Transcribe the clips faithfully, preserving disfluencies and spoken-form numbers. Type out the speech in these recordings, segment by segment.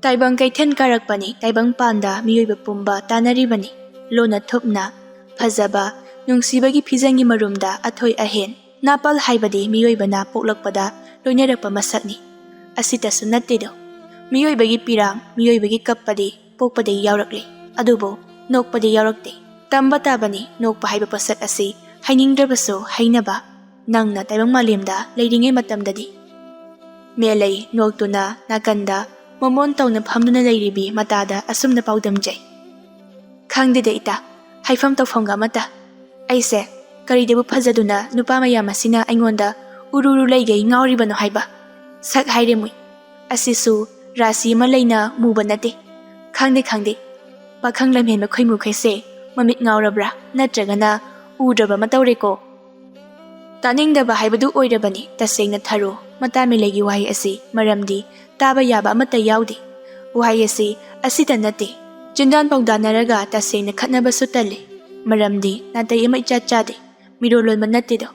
ꯇꯥꯏꯕꯪ ꯀꯩꯊꯦꯜ ꯀꯥꯔꯛꯄꯅꯤ, ꯇꯥꯏꯕꯪ ꯄꯥꯟꯗ ꯃꯤꯑꯣꯏꯕ ꯄꯨꯝꯕ ꯇꯥꯟꯅꯔꯤꯕꯅꯤ꯫ ꯂꯣꯟꯅ ꯊꯨꯞꯅ, ꯐꯖꯕ, ꯅꯨꯡꯁꯤꯕꯒꯤ ꯐꯤꯖꯪꯒꯤ ꯃꯔꯨꯝꯗ ꯑꯊꯣꯏ ꯑꯍꯦꯟ꯫ ꯅꯥꯄꯜ ꯍꯥꯏꯕꯗꯤ ꯃꯤꯑꯣꯏꯕꯅ ꯄꯣꯛꯂꯛꯄꯗ ꯂꯣꯏꯅꯔꯛꯄ ꯃꯁꯛꯅꯤ꯫ ꯑꯁꯤꯇꯁꯨ ꯅꯠꯇꯦꯗꯣ, ꯃꯤꯑꯣꯏꯕꯒꯤ ꯄꯤꯔꯥꯡ, ꯃꯤꯑꯣꯏꯕꯒꯤ ꯀꯞꯄꯗꯤ ꯄꯣꯛꯄꯗꯒꯤ ꯌꯥꯎꯔꯛꯂꯤ, ꯑꯗꯨꯕꯨ ꯅꯣꯛꯄꯗꯤ ꯌꯥꯎꯔꯛꯇꯦ꯫ ꯇꯝꯕ ꯇꯥꯕꯅꯤ, ꯅꯣꯛꯄ ꯍꯥꯏꯕ ꯄꯣꯠꯁꯛ ꯑꯁꯤ ꯍꯩꯅꯤꯡꯗ꯭ꯔꯕꯁꯨ ꯍꯩꯅꯕ꯫ ꯅꯪꯅ ꯇꯥꯏꯕꯪ ꯃꯥꯂꯦꯝꯗ ꯂꯩꯔꯤꯉꯩ ꯃꯇꯝꯗꯗꯤ꯫ ꯃꯦꯂꯩ ꯅꯣꯛꯇꯨꯅ ꯅꯥꯀꯟꯗ ꯃꯣꯃꯣꯟ ꯇꯧꯅ ꯐꯝꯗꯨꯅ ꯂꯩꯔꯤꯕꯤ ꯃꯇꯥꯗ ꯑꯁꯨꯝꯅ ꯄꯥꯎꯗꯝꯖꯩ꯫ ꯈꯪꯗꯦꯗ ꯏꯇꯥ, ꯍꯥꯏꯐꯝ ꯇꯧꯐꯝꯒ ꯑꯃꯠꯇ꯫ ꯑꯩꯁꯦ ꯀꯔꯤꯗꯕꯨ ꯐꯖꯗꯨꯅ ꯅꯨꯄꯥ ꯃꯌꯥꯝ ꯑꯁꯤꯅ ꯑꯩꯉꯣꯟꯗ ꯎꯔꯨꯔꯨ ꯂꯩꯒꯩ ꯉꯥꯎꯔꯤꯕꯅꯣ ꯍꯥꯏꯕ? ꯁꯛ ꯍꯥꯏꯔꯦ ꯃꯨꯏ꯫ ꯑꯁꯤꯁꯨ ꯔꯥꯁꯤ ꯑꯃ ꯂꯩꯅ ꯃꯨꯕ ꯅꯠꯇꯦ꯫ ꯈꯪꯗꯦ, ꯈꯪꯗꯦ꯫ ꯄꯥꯈꯪ ꯂꯝꯍꯦꯟꯕ ꯈꯣꯏꯃꯨꯈꯩꯁꯦ ꯃꯃꯤꯠ ꯉꯥꯎꯔꯕ꯭ꯔꯥ ꯅꯠꯇ꯭ꯔꯒꯅ ꯎꯗ꯭ꯔꯕ ꯑꯃ ꯇꯧꯔꯦꯀꯣ꯫ ꯇꯥꯅꯤꯡꯗꯕ ꯍꯥꯏꯕꯗꯨ ꯑꯣꯏꯔꯕꯅꯤ ꯇꯁꯦꯡꯅ ꯊꯔꯣ ꯃꯇꯥ ꯃꯦꯂꯩꯒꯤ ꯋꯥꯍꯩ ꯑꯁꯤ, ꯃꯔꯝꯗꯤ ꯇꯥꯕ ꯌꯥꯕ ꯑꯃꯠꯇ ꯌꯥꯎꯗꯦ꯫ ꯋꯥꯍꯩ ꯑꯁꯤ ꯑꯁꯤꯇ ꯅꯠꯇꯦ, ꯆꯤꯟꯗꯥꯟ ꯄꯥꯎꯗꯥꯅꯔꯒ ꯇꯁꯦꯡꯅ ꯈꯠꯅꯕꯁꯨ ꯇꯜꯂꯤ, ꯃꯔꯝꯗꯤ ꯅꯥꯇꯩ ꯑꯃ ꯏꯆꯥ ꯆꯥꯗꯦ, ꯃꯤꯔꯣꯜ ꯂꯣꯟꯕ ꯅꯠꯇꯦꯗꯣ꯫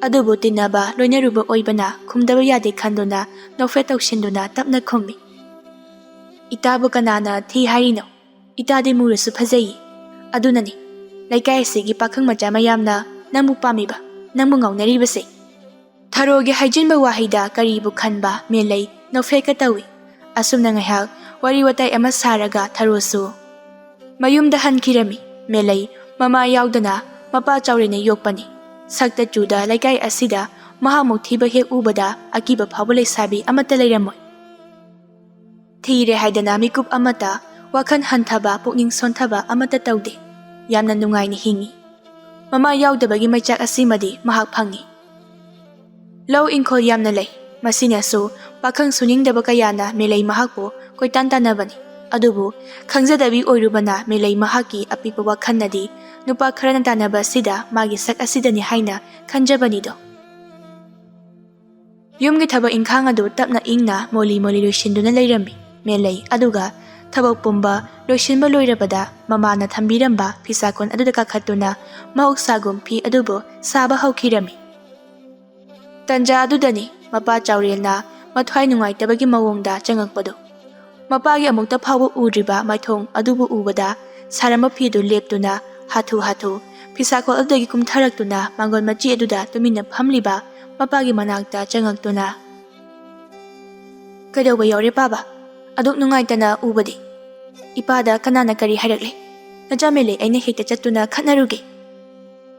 ꯑꯗꯨꯕꯨ ꯇꯤꯟꯅꯕ ꯂꯣꯏꯅꯔꯨꯕ ꯑꯣꯏꯕꯅ ꯈꯨꯝꯗꯕ ꯌꯥꯗꯦ ꯈꯟꯗꯨꯅ ꯅꯣꯛꯐꯦꯠ ꯇꯧꯁꯤꯟꯗꯨꯅ ꯇꯞꯅ ꯈꯨꯝꯃꯤ꯫ ꯏꯇꯥꯕꯨ ꯀꯅꯥꯅ ꯊꯤ ꯍꯥꯏꯔꯤꯅꯣ? ꯏꯇꯥꯗꯤ ꯃꯨꯔꯁꯨ ꯐꯖꯩ꯫ ꯑꯗꯨꯅꯅꯤ ꯂꯩꯀꯥꯏ ꯑꯁꯤꯒꯤ ꯄꯥꯈꯪ ꯃꯆꯥ ꯃꯌꯥꯝꯅ ꯅꯪꯕꯨ ꯄꯥꯝꯃꯤꯕ, ꯅꯪꯕꯨ ꯉꯥꯎꯅꯔꯤꯕꯁꯦ꯫ ꯊꯔꯣꯒꯤ ꯍꯥꯏꯖꯤꯟꯕ ꯋꯥꯍꯩꯗ ꯀꯔꯤꯕꯨ ꯈꯟꯕ ꯃꯦꯂꯩ ꯅꯣꯛꯐꯦꯠꯀ ꯇꯧꯏ꯫ ꯑꯁꯨꯝꯅ ꯉꯥꯏꯍꯥꯛ ꯋꯥꯔꯤ ꯋꯥꯇꯥꯏ ꯑꯃ ꯁꯥꯔꯒ ꯊꯔꯣꯁꯨ ꯃꯌꯨꯝꯗ ꯍꯟꯈꯤꯔꯝꯃꯤ꯫ ꯃꯦꯂꯩ ꯃꯃꯥ ꯌꯥꯎꯗꯅ ꯃꯄꯥ ꯆꯥꯎꯔꯦꯅ ꯌꯣꯛꯄꯅꯤ꯫ ꯁꯛꯇ ꯆꯨꯗ ꯂꯩꯀꯥꯏ ꯑꯁꯤꯗ ꯃꯍꯥꯛꯃꯨꯛ ꯊꯤꯕ ꯍꯦꯛ ꯎꯕꯗ ꯑꯀꯤꯕ ꯐꯥꯎꯕ ꯂꯩꯁꯥꯕꯤ ꯑꯃꯠꯇ ꯂꯩꯔꯝꯃꯣꯏ꯫ ꯊꯤꯔꯦ ꯍꯥꯏꯗꯅ ꯃꯤꯀꯨꯞ ꯑꯃꯠꯇ ꯋꯥꯈꯜ ꯍꯟꯊꯕ, ꯄꯨꯛꯅꯤꯡ ꯁꯣꯟꯊꯕ ꯑꯃꯠꯇ ꯇꯧꯗꯦ꯫ ꯌꯥꯝꯅ ꯅꯨꯡꯉꯥꯏꯅ ꯍꯤꯡꯉꯤ꯫ ꯃꯃꯥ ꯌꯥꯎꯗꯕꯒꯤ ꯃꯩꯆꯥꯛ ꯑꯁꯤꯃꯗꯤ ꯃꯍꯥꯛ ꯐꯪꯉꯤ꯫ ꯂꯧ ꯏꯪꯈꯣꯜ ꯌꯥꯝꯅ ꯂꯩ꯫ ꯃꯁꯤꯅꯁꯨ ꯄꯥꯈꯪ ꯁꯨꯅꯤꯡꯗꯕ ꯀꯌꯥꯅ ꯃꯦꯂꯩ ꯃꯍꯥꯛꯄꯨ ꯀꯣꯏꯇꯥꯟ ꯇꯥꯟꯅꯕꯅꯤ꯫ ꯑꯗꯨꯕꯨ ꯈꯪꯖꯗꯕꯤ ꯑꯣꯏꯔꯨꯕꯅ ꯃꯦꯂꯩ ꯃꯍꯥꯛꯀꯤ ꯑꯄꯤꯛꯄ ꯋꯥꯈꯜꯅꯗꯤ ꯅꯨꯄꯥ ꯈꯔꯅ ꯇꯥꯟꯅꯕ ꯑꯁꯤꯗ ꯃꯥꯒꯤ ꯁꯛ ꯑꯁꯤꯗꯅꯤ ꯍꯥꯏꯅ ꯈꯟꯖꯕꯅꯤꯗꯣ꯫ ꯌꯨꯝꯒꯤ ꯊꯕꯛ ꯏꯪꯈꯥꯡ ꯑꯗꯨ ꯇꯞꯅ ꯏꯪꯅ ꯃꯣꯂꯤ ꯃꯣꯂꯤ ꯂꯣꯏꯁꯤꯟꯗꯨꯅ ꯂꯩꯔꯝꯃꯤ ꯃꯦꯂꯩ꯫ ꯑꯗꯨꯒ ꯊꯕꯛ ꯄꯨꯝꯕ ꯂꯣꯏꯁꯤꯟꯕ ꯂꯣꯏꯔꯕꯗ ꯃꯃꯥꯅ ꯊꯝꯕꯤꯔꯝꯕ ꯐꯤꯁꯥꯀꯣꯟ ꯑꯗꯨꯗ ꯀꯥꯈꯠꯇꯨꯅ ꯃꯍꯧꯁꯥꯒꯨꯝ ꯐꯤ ꯑꯗꯨꯕꯨ ꯁꯥꯕ ꯍꯧꯈꯤꯔꯝꯃꯤ꯫ ꯇꯟꯖꯥ ꯑꯗꯨꯗꯅꯤ ꯃꯄꯥ ꯆꯥꯎꯔꯦꯜꯅ ꯃꯊ꯭ꯋꯥꯏ ꯅꯨꯡꯉꯥꯏꯇꯕꯒꯤ ꯃꯑꯣꯡꯗ ꯆꯪꯉꯛꯄꯗꯨ꯫ ꯃꯄꯥꯒꯤ ꯑꯃꯨꯛꯇ ꯐꯥꯎꯕ ꯎꯗ꯭ꯔꯤꯕ ꯃꯥꯏꯊꯣꯡ ꯑꯗꯨꯕꯨ ꯎꯕꯗ ꯁꯥꯔꯝꯕ ꯐꯤꯗꯨ ꯂꯦꯞꯇꯨꯅ ꯍꯥꯊꯨ ꯍꯥꯊꯨ ꯐꯤꯁꯥꯀꯣꯜ ꯑꯗꯨꯗꯒꯤ ꯀꯨꯝꯊꯔꯛꯇꯨꯅ ꯃꯥꯡꯒꯣꯜ ꯃꯆꯤ ꯑꯗꯨꯗ ꯇꯨꯃꯤꯟꯅ ꯐꯝꯂꯤꯕ ꯃꯄꯥꯒꯤ ꯃꯅꯥꯛꯇ ꯆꯪꯉꯛꯇꯨꯅ, "ꯀꯩꯗꯧꯕ ꯌꯥꯎꯔꯦ ꯄꯥꯕ? ꯑꯗꯨꯛ ꯅꯨꯡꯉꯥꯏꯇꯅ ꯎꯕꯗꯤ? ꯏꯄꯥꯗ ꯀꯅꯥꯅ ꯀꯔꯤ ꯍꯥꯏꯔꯛꯂꯦ? ꯅꯆꯥꯃꯦꯂꯩ ꯑꯩꯅ ꯍꯦꯛꯇ ꯆꯠꯇꯨꯅ ꯈꯠꯅꯔꯨꯒꯦ?"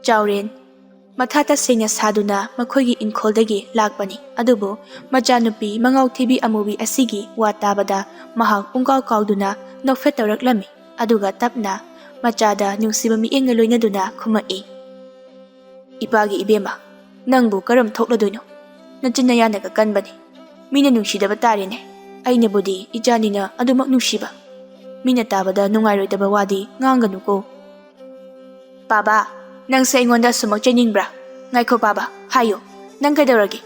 ꯆꯥꯎꯔꯦꯟ ꯃꯊꯥ ꯇꯁꯦꯡꯅ ꯁꯥꯗꯨꯅ ꯃꯈꯣꯏꯒꯤ ꯏꯪꯈꯣꯜꯗꯒꯤ ꯂꯥꯛꯄꯅꯤ꯫ ꯑꯗꯨꯕꯨ ꯃꯆꯥꯅꯨꯄꯤ ꯃꯉꯥꯎ ꯊꯤꯕꯤ ꯑꯃꯨꯕꯤ ꯑꯁꯤꯒꯤ ꯋꯥ ꯇꯥꯕꯗ ꯃꯍꯥꯛ ꯄꯨꯡꯀꯥꯎ ꯀꯥꯎꯗꯨꯅ ꯅꯣꯛꯐꯦꯠ ꯇꯧꯔꯛꯂꯝꯃꯤ꯫ ꯑꯗꯨꯒ ꯇꯞꯅ ꯃꯆꯥꯗ ꯅꯨꯡꯁꯤꯕ ꯃꯤꯠꯌꯦꯡꯒ ꯂꯣꯏꯅꯗꯨꯅ ꯈꯨꯝꯃꯛꯏ, "ꯏꯄꯥꯒꯤ ꯏꯕꯦꯝꯃ, ꯅꯪꯕꯨ ꯀꯔꯝ ꯊꯣꯛꯂꯗꯣꯏꯅꯣ? ꯅꯆꯤꯟ ꯅꯌꯥꯅꯒ ꯀꯟꯕꯅꯤ꯫ ꯃꯤꯅ ꯅꯨꯡꯁꯤꯗꯕ ꯇꯥꯔꯦꯅꯦ꯫ ꯑꯩꯅꯕꯨꯗꯤ ꯏꯆꯥꯅꯤꯅ ꯑꯗꯨꯃꯛ ꯅꯨꯡꯁꯤꯕ꯫ ꯃꯤꯅ ꯇꯥꯕꯗ ꯅꯨꯡꯉꯥꯏꯔꯣꯏꯗꯕ ꯋꯥꯗꯤ ꯉꯥꯡꯒꯅꯨꯀꯣ꯫" "ꯄꯥꯕ, ꯅꯪꯁꯦ ꯑꯩꯉꯣꯟꯗ ꯑꯁꯨꯃꯛ ꯆꯩꯅꯤꯡꯕ꯭ꯔꯥ? ꯉꯥꯏꯈꯣ ꯄꯥꯕ, ꯍꯥꯏꯌꯨ, ꯅꯪ ꯀꯩꯗꯧꯔꯒꯦ?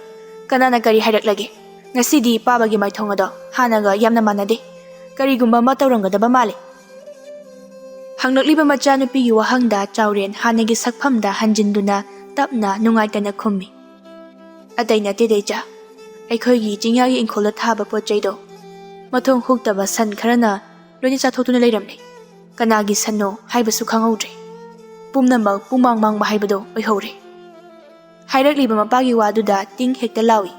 ꯀꯅꯥꯅ ꯀꯔꯤ ꯍꯥꯏꯔꯛꯂꯒꯦ? ꯉꯁꯤꯗꯤ ꯄꯥꯕꯒꯤ ꯃꯥꯏꯊꯣꯡ ꯑꯗꯣ ꯍꯥꯟꯅꯒ ꯌꯥꯝꯅ ꯃꯥꯟꯅꯗꯦ꯫ ꯀꯔꯤꯒꯨꯝꯕ ꯑꯃ ꯇꯧꯔꯝꯒꯗꯕ ꯃꯥꯜꯂꯦ꯫" ꯍꯪꯂꯛꯂꯤꯕ ꯃꯆꯥꯅꯨꯄꯤꯒꯤ ꯋꯥꯍꯪꯗ ꯆꯥꯎꯔꯦꯟ ꯍꯥꯟꯅꯒꯤ ꯁꯛꯐꯝꯗ ꯍꯟꯖꯤꯟꯗꯨꯅ ꯇꯞꯅ ꯅꯨꯡꯉꯥꯏꯇꯅ ꯈꯨꯝꯃꯤ, "ꯑꯇꯩ ꯅꯠꯇꯦꯗ ꯏꯆꯥ, ꯑꯩꯈꯣꯏꯒꯤ ꯆꯤꯡꯌꯥꯒꯤ ꯏꯪꯈꯣꯜꯗ ꯊꯥꯕ ꯄꯣꯠ ꯆꯩꯗꯣ ꯃꯊꯣꯡ ꯍꯨꯛꯇꯕ ꯁꯟ ꯈꯔꯅ ꯂꯣꯏꯅ ꯆꯥꯊꯣꯛꯇꯨꯅ ꯂꯩꯔꯝꯂꯦ꯫ ꯀꯅꯥꯒꯤ ꯁꯟꯅꯣ ꯍꯥꯏꯕꯁꯨ ꯈꯪꯍꯧꯗ꯭ꯔꯦ꯫ ꯄꯨꯝꯅꯃꯛ ꯄꯨꯡꯃꯥꯡ ꯃꯥꯡꯕ ꯍꯥꯏꯕꯗꯣ ꯑꯣꯏꯍꯧꯔꯦ꯫" ꯍꯥꯏꯔꯛꯂꯤꯕ ꯃꯄꯥꯒꯤ ꯋꯥꯗꯨꯗ ꯇꯤꯡ ꯍꯦꯛꯇ ꯂꯥꯎꯏ꯫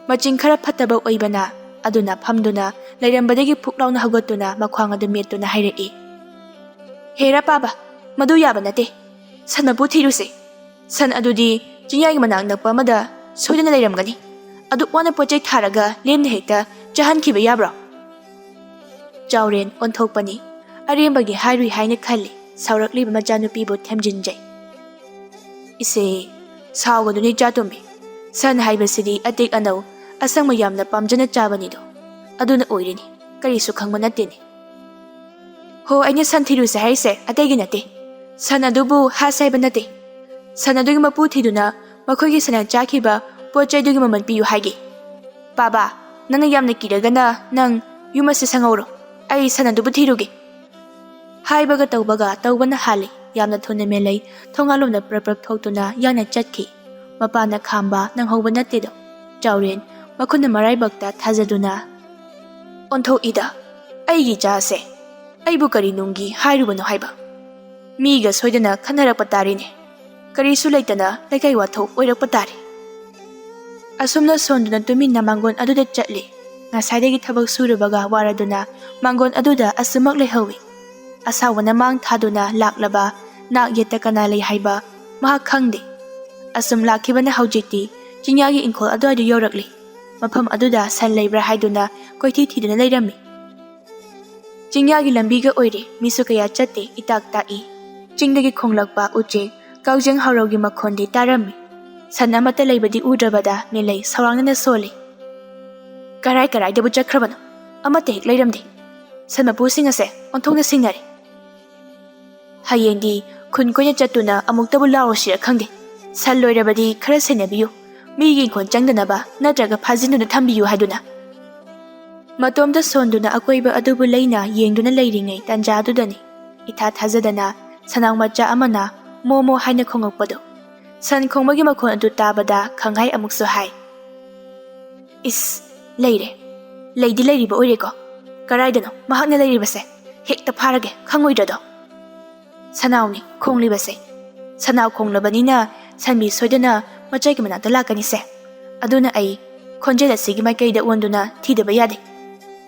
ꯃꯆꯤꯡ ꯈꯔ ꯐꯠꯇꯕ ꯑꯣꯏꯕꯅ ꯑꯗꯨꯅ ꯐꯝꯗꯨꯅ ꯂꯩꯔꯝꯕꯗꯒꯤ ꯐꯨꯛ ꯂꯥꯎꯅ ꯍꯧꯒꯠꯇꯨꯅ ꯃꯈ꯭ꯋꯥꯡ ꯑꯗꯨ ꯃꯦꯠꯇꯨꯅ ꯍꯥꯏꯔꯛꯏ, "ꯍꯦꯔꯥ ꯄꯥꯕ, ꯃꯗꯨ ꯌꯥꯕ ꯅꯠꯇꯦ꯫ ꯁꯟ ꯃꯄꯨ ꯊꯤꯔꯨꯁꯦ꯫ ꯁꯟ ꯑꯗꯨꯗꯤ ꯆꯤꯡꯌꯥꯒꯤ ꯃꯅꯥꯛ ꯅꯛꯄ ꯑꯃꯗ ꯁꯣꯏꯗꯅ ꯂꯩꯔꯝꯒꯅꯤ꯫ ꯑꯗꯨꯛ ꯋꯥꯅ ꯄꯣꯠ ꯆꯩ ꯊꯥꯔꯒ ꯂꯦꯝꯅ ꯍꯦꯛꯇ ꯆꯥꯍꯟꯈꯤꯕ ꯌꯥꯕ꯭ꯔꯣ?" ꯆꯥꯎꯔꯦꯟ ꯑꯣꯟꯊꯣꯛꯄꯅꯤ꯫ ꯑꯔꯦꯝꯕꯒꯤ ꯍꯥꯏꯔꯨꯏ ꯍꯥꯏꯅ ꯈꯜꯂꯤ ꯁꯥꯎꯔꯛꯂꯤꯕ ꯃꯆꯥꯅꯨꯄꯤꯕꯨ ꯊꯦꯝꯖꯤꯟꯖꯩ꯫ "ꯏꯆꯦ, ꯁꯥꯎꯒꯅꯨꯅꯦ ꯏꯆꯥꯇꯣꯝꯕꯤ꯫ ꯁꯟ ꯍꯥꯏꯕꯁꯤꯗꯤ ꯑꯇꯦꯛ ꯑꯅꯧ, ꯑꯁꯪꯕ ꯌꯥꯝꯅ ꯄꯥꯝꯖꯅ ꯆꯥꯕꯅꯤꯗꯣ꯫ ꯑꯗꯨꯅ ꯑꯣꯏꯔꯤꯅꯤ, ꯀꯔꯤꯁꯨ ꯈꯪꯕ ꯅꯠꯇꯦꯅꯦ꯫" "ꯍꯣ, ꯑꯩꯅ ꯁꯟ ꯊꯤꯔꯨꯁꯦ ꯍꯥꯏꯔꯤꯁꯦ ꯑꯇꯩꯒꯤ ꯅꯠꯇꯦ꯫ ꯁꯟ ꯑꯗꯨꯕꯨ ꯍꯥꯠꯁꯦ ꯍꯥꯏꯕ ꯅꯠꯇꯦ꯫ ꯁꯟ ꯑꯗꯨꯒꯤ ꯃꯄꯨ ꯊꯤꯗꯨꯅ ꯃꯈꯣꯏꯒꯤ ꯁꯟꯅ ꯆꯥꯈꯤꯕ ꯄꯣꯠ ꯆꯩꯗꯨꯒꯤ ꯃꯃꯜ ꯄꯤꯌꯨ ꯍꯥꯏꯒꯦ꯫ ꯄꯥꯕ, ꯅꯪꯅ ꯌꯥꯝꯅ ꯀꯤꯔꯒꯅ ꯅꯪ ꯌꯨꯝ ꯑꯁꯤ ꯁꯪꯍꯧꯔꯣ꯫ ꯑꯩ ꯁꯟ ꯑꯗꯨꯕꯨ ꯊꯤꯔꯨꯒꯦ꯫" ꯍꯥꯏꯕꯒ ꯇꯧꯕꯒ ꯇꯧꯕꯅ ꯍꯥꯜꯂꯤ꯫ ꯌꯥꯝꯅ ꯊꯨꯅ ꯃꯦꯂꯩ ꯊꯣꯡꯒꯥꯜꯂꯣꯝꯗ ꯄ꯭ꯔꯞ ꯄ꯭ꯔꯞ ꯊꯣꯛꯇꯨꯅ ꯌꯥꯡꯅ ꯆꯠꯈꯤ꯫ ꯃꯄꯥꯅ ꯈꯥꯝꯕ ꯅꯪꯍꯧꯕ ꯅꯠꯇꯦꯗꯣ꯫ ꯆꯥꯎꯔꯦꯟ ꯃꯈꯨꯠꯅ ꯃꯔꯥꯏꯕꯛꯇ ꯊꯥꯖꯗꯨꯅ, "ꯑꯣꯟꯊꯣꯛꯏꯗ, "ꯑꯩꯒꯤ ꯏꯆꯥꯁꯦ ꯑꯩꯕꯨ ꯀꯔꯤ ꯅꯨꯡꯒꯤ ꯍꯥꯏꯔꯨꯕꯅꯣ ꯍꯥꯏꯕ? ꯃꯤꯒ ꯁꯣꯏꯗꯅ ꯈꯟꯅꯔꯛꯄ ꯇꯥꯔꯦꯅꯦ꯫ ꯀꯔꯤꯁꯨ ꯂꯩꯇꯅ ꯂꯩꯀꯥꯏ ꯋꯥꯊꯣꯛ ꯑꯣꯏꯔꯛꯄ ꯇꯥꯔꯦ"꯫ ꯑꯁꯨꯝꯅ ꯁꯣꯟꯗꯨꯅ ꯇꯨꯃꯤꯟꯅ ꯃꯥꯡꯒꯣꯟ ꯑꯗꯨꯗ ꯆꯠꯂꯤ꯫ ꯉꯁꯥꯏꯗꯒꯤ ꯊꯕꯛ ꯁꯨꯔꯨꯕꯒ ꯋꯥꯔꯗꯨꯅ ꯃꯥꯡꯒꯣꯟ ꯑꯗꯨꯗ ꯑꯁꯨꯃꯛ ꯂꯩꯍꯧꯏ꯫ ꯑꯁꯥꯎꯕꯅ ꯃꯥꯡ ꯊꯥꯗꯨꯅ ꯂꯥꯛꯂꯕ ꯅꯥꯛ ꯌꯦꯠꯇ ꯀꯅꯥ ꯂꯩ ꯍꯥꯏꯕ ꯃꯍꯥꯛ ꯈꯪꯗꯦ꯫ ꯑꯁꯨꯝ ꯂꯥꯛꯈꯤꯕꯅ ꯍꯧꯖꯤꯛꯇꯤ ꯆꯤꯡꯌꯥꯒꯤ ꯏꯪꯈꯣꯜ ꯑꯗꯨꯋꯥꯏꯗ ꯌꯧꯔꯛꯂꯤ꯫ ꯃꯐꯝ ꯑꯗꯨꯗ ꯁꯟ ꯂꯩꯕ꯭ꯔꯥ ꯍꯥꯏꯗꯨꯅ ꯀꯣꯏꯊꯤ ꯊꯤꯗꯨꯅ ꯂꯩꯔꯝꯃꯤ꯫ ꯆꯤꯡꯌꯥꯒꯤ ꯂꯝꯕꯤꯒ ꯑꯣꯏꯔꯦ, ꯃꯤꯁꯨ ꯀꯌꯥ ꯆꯠꯇꯦ, ꯏꯇꯥꯛ ꯇꯥꯛꯏ꯫ ꯆꯤꯡꯗꯒꯤ ꯈꯣꯡꯂꯛꯄ ꯎꯆꯦꯛ ꯀꯥꯎꯖꯦꯡ ꯍꯧꯔꯧꯒꯤ ꯃꯈꯣꯟꯗꯤ ꯇꯥꯔꯝꯃꯤ꯫ ꯁꯟ ꯑꯃꯠꯇ ꯂꯩꯕꯗꯤ ꯎꯗ꯭ꯔꯕꯗ ꯃꯦꯂꯩ ꯁꯧꯔꯥꯡꯅꯅ ꯁꯣꯜꯂꯤ꯫ "ꯀꯔꯥꯏ ꯀꯔꯥꯏꯗꯕꯨ ꯆꯠꯈ꯭ꯔꯕꯅꯣ? ꯑꯃꯠꯇ ꯍꯦꯛ ꯂꯩꯔꯝꯗꯦ꯫ ꯁꯟ ꯃꯄꯨꯁꯤꯡ ꯑꯁꯦ ꯑꯣꯟꯊꯣꯛꯅ ꯁꯤꯡꯅꯔꯦ꯫ ꯍꯌꯦꯡꯗꯤ ꯈꯨꯟ ꯀꯣꯏꯅ ꯆꯠꯇꯨꯅ ꯑꯃꯨꯛꯇꯕꯨ ꯂꯥꯎꯔꯨꯁꯤꯔ ꯈꯪꯗꯦ꯫ ꯁꯟ ꯂꯣꯏꯔꯕꯗꯤ ꯈꯔ ꯁꯦꯟꯅꯕꯤꯌꯨ, ꯃꯤꯒꯤ ꯏꯪꯈꯣꯜ ꯆꯪꯗꯅꯕ ꯅꯠꯇ꯭ꯔꯒ ꯐꯥꯖꯤꯟꯗꯨꯅ ꯊꯝꯕꯤꯌꯨ" ꯍꯥꯏꯗꯨꯅ꯫ ꯃꯇꯣꯝꯇ ꯁꯣꯟꯗꯨꯅ ꯑꯀꯣꯏꯕ ꯑꯗꯨꯕꯨ ꯂꯩꯅ ꯌꯦꯡꯗꯨꯅ ꯂꯩꯔꯤꯉꯩ ꯇꯥꯟꯖꯥꯗꯨꯗꯅꯤ ꯏꯊꯥ ꯊꯥꯖꯗꯅ ꯁꯅꯥꯎ ꯃꯆꯥ ꯑꯃꯅ "ꯃꯣ ꯃꯣ" ꯍꯥꯏꯅ ꯈꯣꯡꯉꯛꯄꯗꯣ꯫ ꯁꯟ ꯈꯣꯡꯕꯒꯤ ꯃꯈꯣꯟ ꯑꯗꯨ ꯇꯥꯕꯗ ꯈꯪꯍꯥꯏ ꯑꯃꯨꯛꯁꯨ ꯍꯥꯏ꯫ "ꯏꯁ, ꯂꯩꯔꯦ꯫ ꯂꯩꯗꯤ ꯂꯩꯔꯤꯕ ꯑꯣꯏꯔꯦꯀꯣ꯫ ꯀꯔꯥꯏꯗꯅꯣ ꯃꯍꯥꯛꯅ ꯂꯩꯔꯤꯕꯁꯦ? ꯍꯦꯛꯇ ꯐꯥꯔꯒꯦ, ꯈꯪꯉꯣꯏꯗ꯭ꯔꯗꯣ?" ꯁꯅꯥꯎꯅꯤ ꯈꯣꯡꯂꯤꯕꯁꯦ꯫ ꯁꯅꯥꯎ ꯈꯣꯡꯂꯕꯅꯤꯅ ꯁꯟꯕꯤ ꯁꯣꯏꯗꯅ ꯃꯆꯥꯒꯤ ꯃꯅꯥꯛꯇ ꯂꯥꯛꯀꯅꯤꯁꯦ꯫ ꯑꯗꯨꯅ ꯑꯩ ꯈꯣꯟꯖꯦꯜ ꯑꯁꯤꯒꯤ ꯃꯥꯏꯀꯩꯗ ꯑꯣꯟꯗꯨꯅ ꯊꯤꯗꯕ ꯌꯥꯗꯦ꯫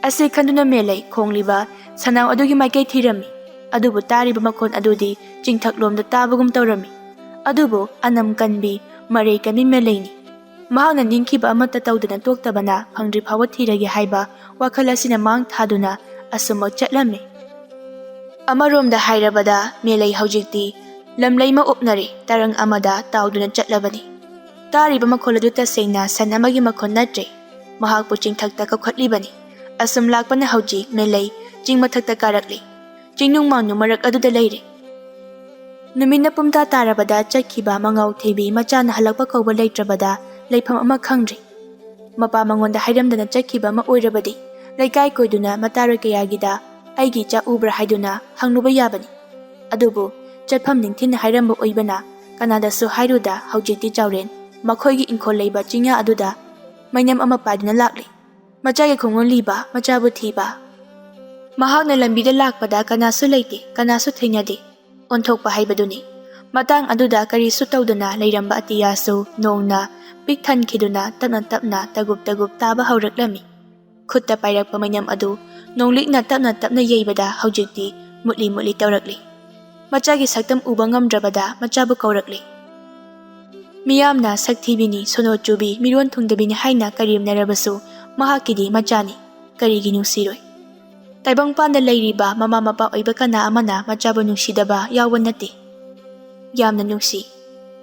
ꯑꯁꯤ ꯈꯟꯗꯨꯅ ꯃꯦꯂꯩ ꯈꯣꯡꯂꯤꯕ ꯁꯅꯥꯎ ꯑꯗꯨꯒꯤ ꯃꯥꯏꯀꯩ ꯊꯤꯔꯝꯃꯤ꯫ ꯑꯗꯨꯕꯨ ꯇꯥꯔꯤꯕ ꯃꯈꯣꯟ ꯑꯗꯨꯗꯤ ꯆꯤꯡꯊꯛꯂꯣꯝꯗ ꯇꯥꯕꯒꯨꯝ ꯇꯧꯔꯝꯃꯤ꯫ ꯑꯗꯨꯕꯨ ꯑꯅꯝ ꯀꯟꯕꯤ, ꯃꯔꯩ ꯀꯟꯕꯤ ꯃꯦꯂꯩꯅꯤ꯫ ꯃꯍꯥꯛꯅ ꯅꯤꯡꯈꯤꯕ ꯑꯃꯠꯇ ꯇꯧꯗꯅ ꯇꯣꯛꯇꯕꯅ ꯐꯪꯗ꯭ꯔꯤ ꯐꯥꯎꯕ ꯊꯤꯔꯒꯦ ꯍꯥꯏꯕ ꯋꯥꯈꯜ ꯑꯁꯤꯅ ꯃꯥꯡ ꯊꯥꯗꯨꯅ ꯑꯁꯨꯝꯃꯛ ꯆꯠꯂꯝꯃꯤ꯫ ꯑꯃꯔꯣꯝꯗ ꯍꯥꯏꯔꯕꯗ ꯃꯦꯂꯩ ꯍꯧꯖꯤꯛꯇꯤ ꯂꯝꯂꯩꯃ ꯑꯣꯛꯅꯔꯦ, ꯇꯔꯪ ꯑꯃꯗ ꯇꯥꯎꯗꯨꯅ ꯆꯠꯂꯕꯅꯤ꯫ ꯇꯥꯔꯤꯕ ꯃꯈꯣꯜ ꯑꯗꯨ ꯇꯁꯦꯡꯅ ꯁꯟ ꯑꯃꯒꯤ ꯃꯈꯣꯜ ꯅꯠꯇ꯭ꯔꯦ, ꯃꯍꯥꯛꯄꯨ ꯆꯤꯡꯊꯛꯇ ꯀꯧꯈꯠꯂꯤꯕꯅꯤ꯫ ꯑꯁꯨꯝ ꯂꯥꯛꯄꯅ ꯍꯧꯖꯤꯛ ꯃꯦꯂꯩ ꯆꯤꯡ ꯃꯊꯛꯇ ꯀꯥꯔꯛꯂꯤ꯫ ꯆꯤꯡꯅꯨꯡ ꯃꯥꯅꯨ ꯃꯔꯛ ꯑꯗꯨꯗ ꯂꯩꯔꯦ꯫ ꯅꯨꯃꯤꯠꯅ ꯄꯨꯝꯇꯥ ꯇꯥꯔꯕꯗ ꯆꯠꯈꯤꯕ ꯃꯉꯥꯎ ꯊꯤꯕꯤ ꯃꯆꯥꯅ ꯍꯜꯂꯛꯄ ꯀꯧꯕ ꯂꯩꯇ꯭ꯔꯕꯗ ꯂꯩꯐꯝ ꯑꯃ ꯈꯪꯗ꯭ꯔꯤ꯫ ꯃꯄꯥ ꯃꯉꯣꯟꯗ ꯍꯥꯏꯔꯝꯗꯅ ꯆꯠꯈꯤꯕ ꯑꯃ ꯑꯣꯏꯔꯕꯗꯤ ꯂꯩꯀꯥꯏ ꯀꯣꯏꯗꯨꯅ ꯃꯇꯥꯔꯣꯏ ꯀꯌꯥꯒꯤꯗ "ꯑꯩꯒꯤ ꯏꯆꯥ ꯎꯕ꯭ꯔꯥ?" ꯍꯥꯏꯗꯨꯅ ꯍꯪꯂꯨꯕ ꯌꯥꯕꯅꯤ꯫ ꯑꯗꯨꯕꯨ ꯆꯠꯐꯝ ꯅꯤꯡꯊꯤꯅ ꯍꯥꯏꯔꯝꯕ ꯑꯣꯏꯕꯅ ꯀꯅꯥꯗꯁꯨ ꯍꯥꯏꯔꯨꯗ ꯍꯧꯖꯤꯛꯇꯤ ꯆꯥꯎꯔꯦꯟ ꯃꯈꯣꯏꯒꯤ ꯏꯪꯈꯣꯜ ꯂꯩꯕ ꯆꯤꯡꯌꯥ ꯑꯗꯨꯗ ꯃꯩꯅꯝ ꯑꯃ ꯄꯥꯏꯗꯨꯅ ꯂꯥꯛꯂꯤ꯫ ꯃꯆꯥꯒꯤ ꯈꯣꯡꯒꯨꯜ ꯂꯤꯕ, ꯃꯆꯥꯕꯨ ꯊꯤꯕ꯫ ꯃꯍꯥꯛꯅ ꯂꯝꯕꯤꯗ ꯂꯥꯛꯄꯗ ꯀꯅꯥꯁꯨ ꯂꯩꯇꯦ, ꯀꯅꯥꯁꯨ ꯊꯦꯡꯅꯗꯦ꯫ ꯑꯣꯟꯊꯣꯛꯄ ꯍꯥꯏꯕꯗꯨꯅꯤ꯫ ꯃꯇꯥꯡ ꯑꯗꯨꯗ ꯀꯔꯤꯁꯨ ꯇꯧꯗꯅ ꯂꯩꯔꯝꯕ ꯑꯇꯤꯌꯥꯁꯨ ꯅꯣꯡꯅ ꯄꯤꯛ ꯊꯟꯈꯤꯗꯨꯅ ꯇꯞꯅ ꯇꯞꯅ ꯇꯒꯨꯞ ꯇꯒꯨꯞ ꯇꯥꯕ ꯍꯧꯔꯛꯂꯝꯃꯤ꯫ ꯈꯨꯠꯇ ꯄꯥꯏꯔꯛꯄ ꯃꯩꯅꯝ ꯑꯗꯨ ꯅꯣꯡꯂꯤꯛꯅ ꯇꯞꯅ ꯇꯞꯅ ꯌꯩꯕꯗ ꯍꯧꯖꯤꯛꯇꯤ ꯃꯨꯠꯂꯤ ꯃꯨꯠꯂꯤ ꯇꯧꯔꯛꯂꯤ꯫ ꯃꯆꯥꯒꯤ ꯁꯛꯇꯝ ꯎꯕ ꯉꯝꯗ꯭ꯔꯕꯗ ꯃꯆꯥꯕꯨ ꯀꯧꯔꯛꯂꯤ꯫ ꯃꯤꯌꯥꯝꯅ ꯁꯛꯊꯤꯕꯤꯅꯤ, ꯁꯣꯅꯣ ꯆꯨꯕꯤ, ꯃꯤꯔꯣꯟ ꯊꯨꯡꯗꯕꯤꯅꯤ ꯍꯥꯏꯅ ꯀꯔꯦꯝꯅꯔꯕꯁꯨ ꯃꯍꯥꯛꯀꯤꯗꯤ ꯃꯆꯥꯅꯤ, ꯀꯔꯤꯒꯤ ꯅꯨꯡꯁꯤꯔꯣꯏ? ꯇꯥꯏꯕꯪꯄꯥꯟꯗ ꯂꯩꯔꯤꯕ ꯃꯃꯥ ꯃꯄꯥ ꯑꯣꯏꯕ ꯀꯅꯥ ꯑꯃꯅ ꯃꯆꯥꯕꯨ ꯅꯨꯡꯁꯤꯗꯕ ꯌꯥꯎꯕ ꯅꯠꯇꯦ꯫ ꯌꯥꯝꯅ ꯅꯨꯡꯁꯤ꯫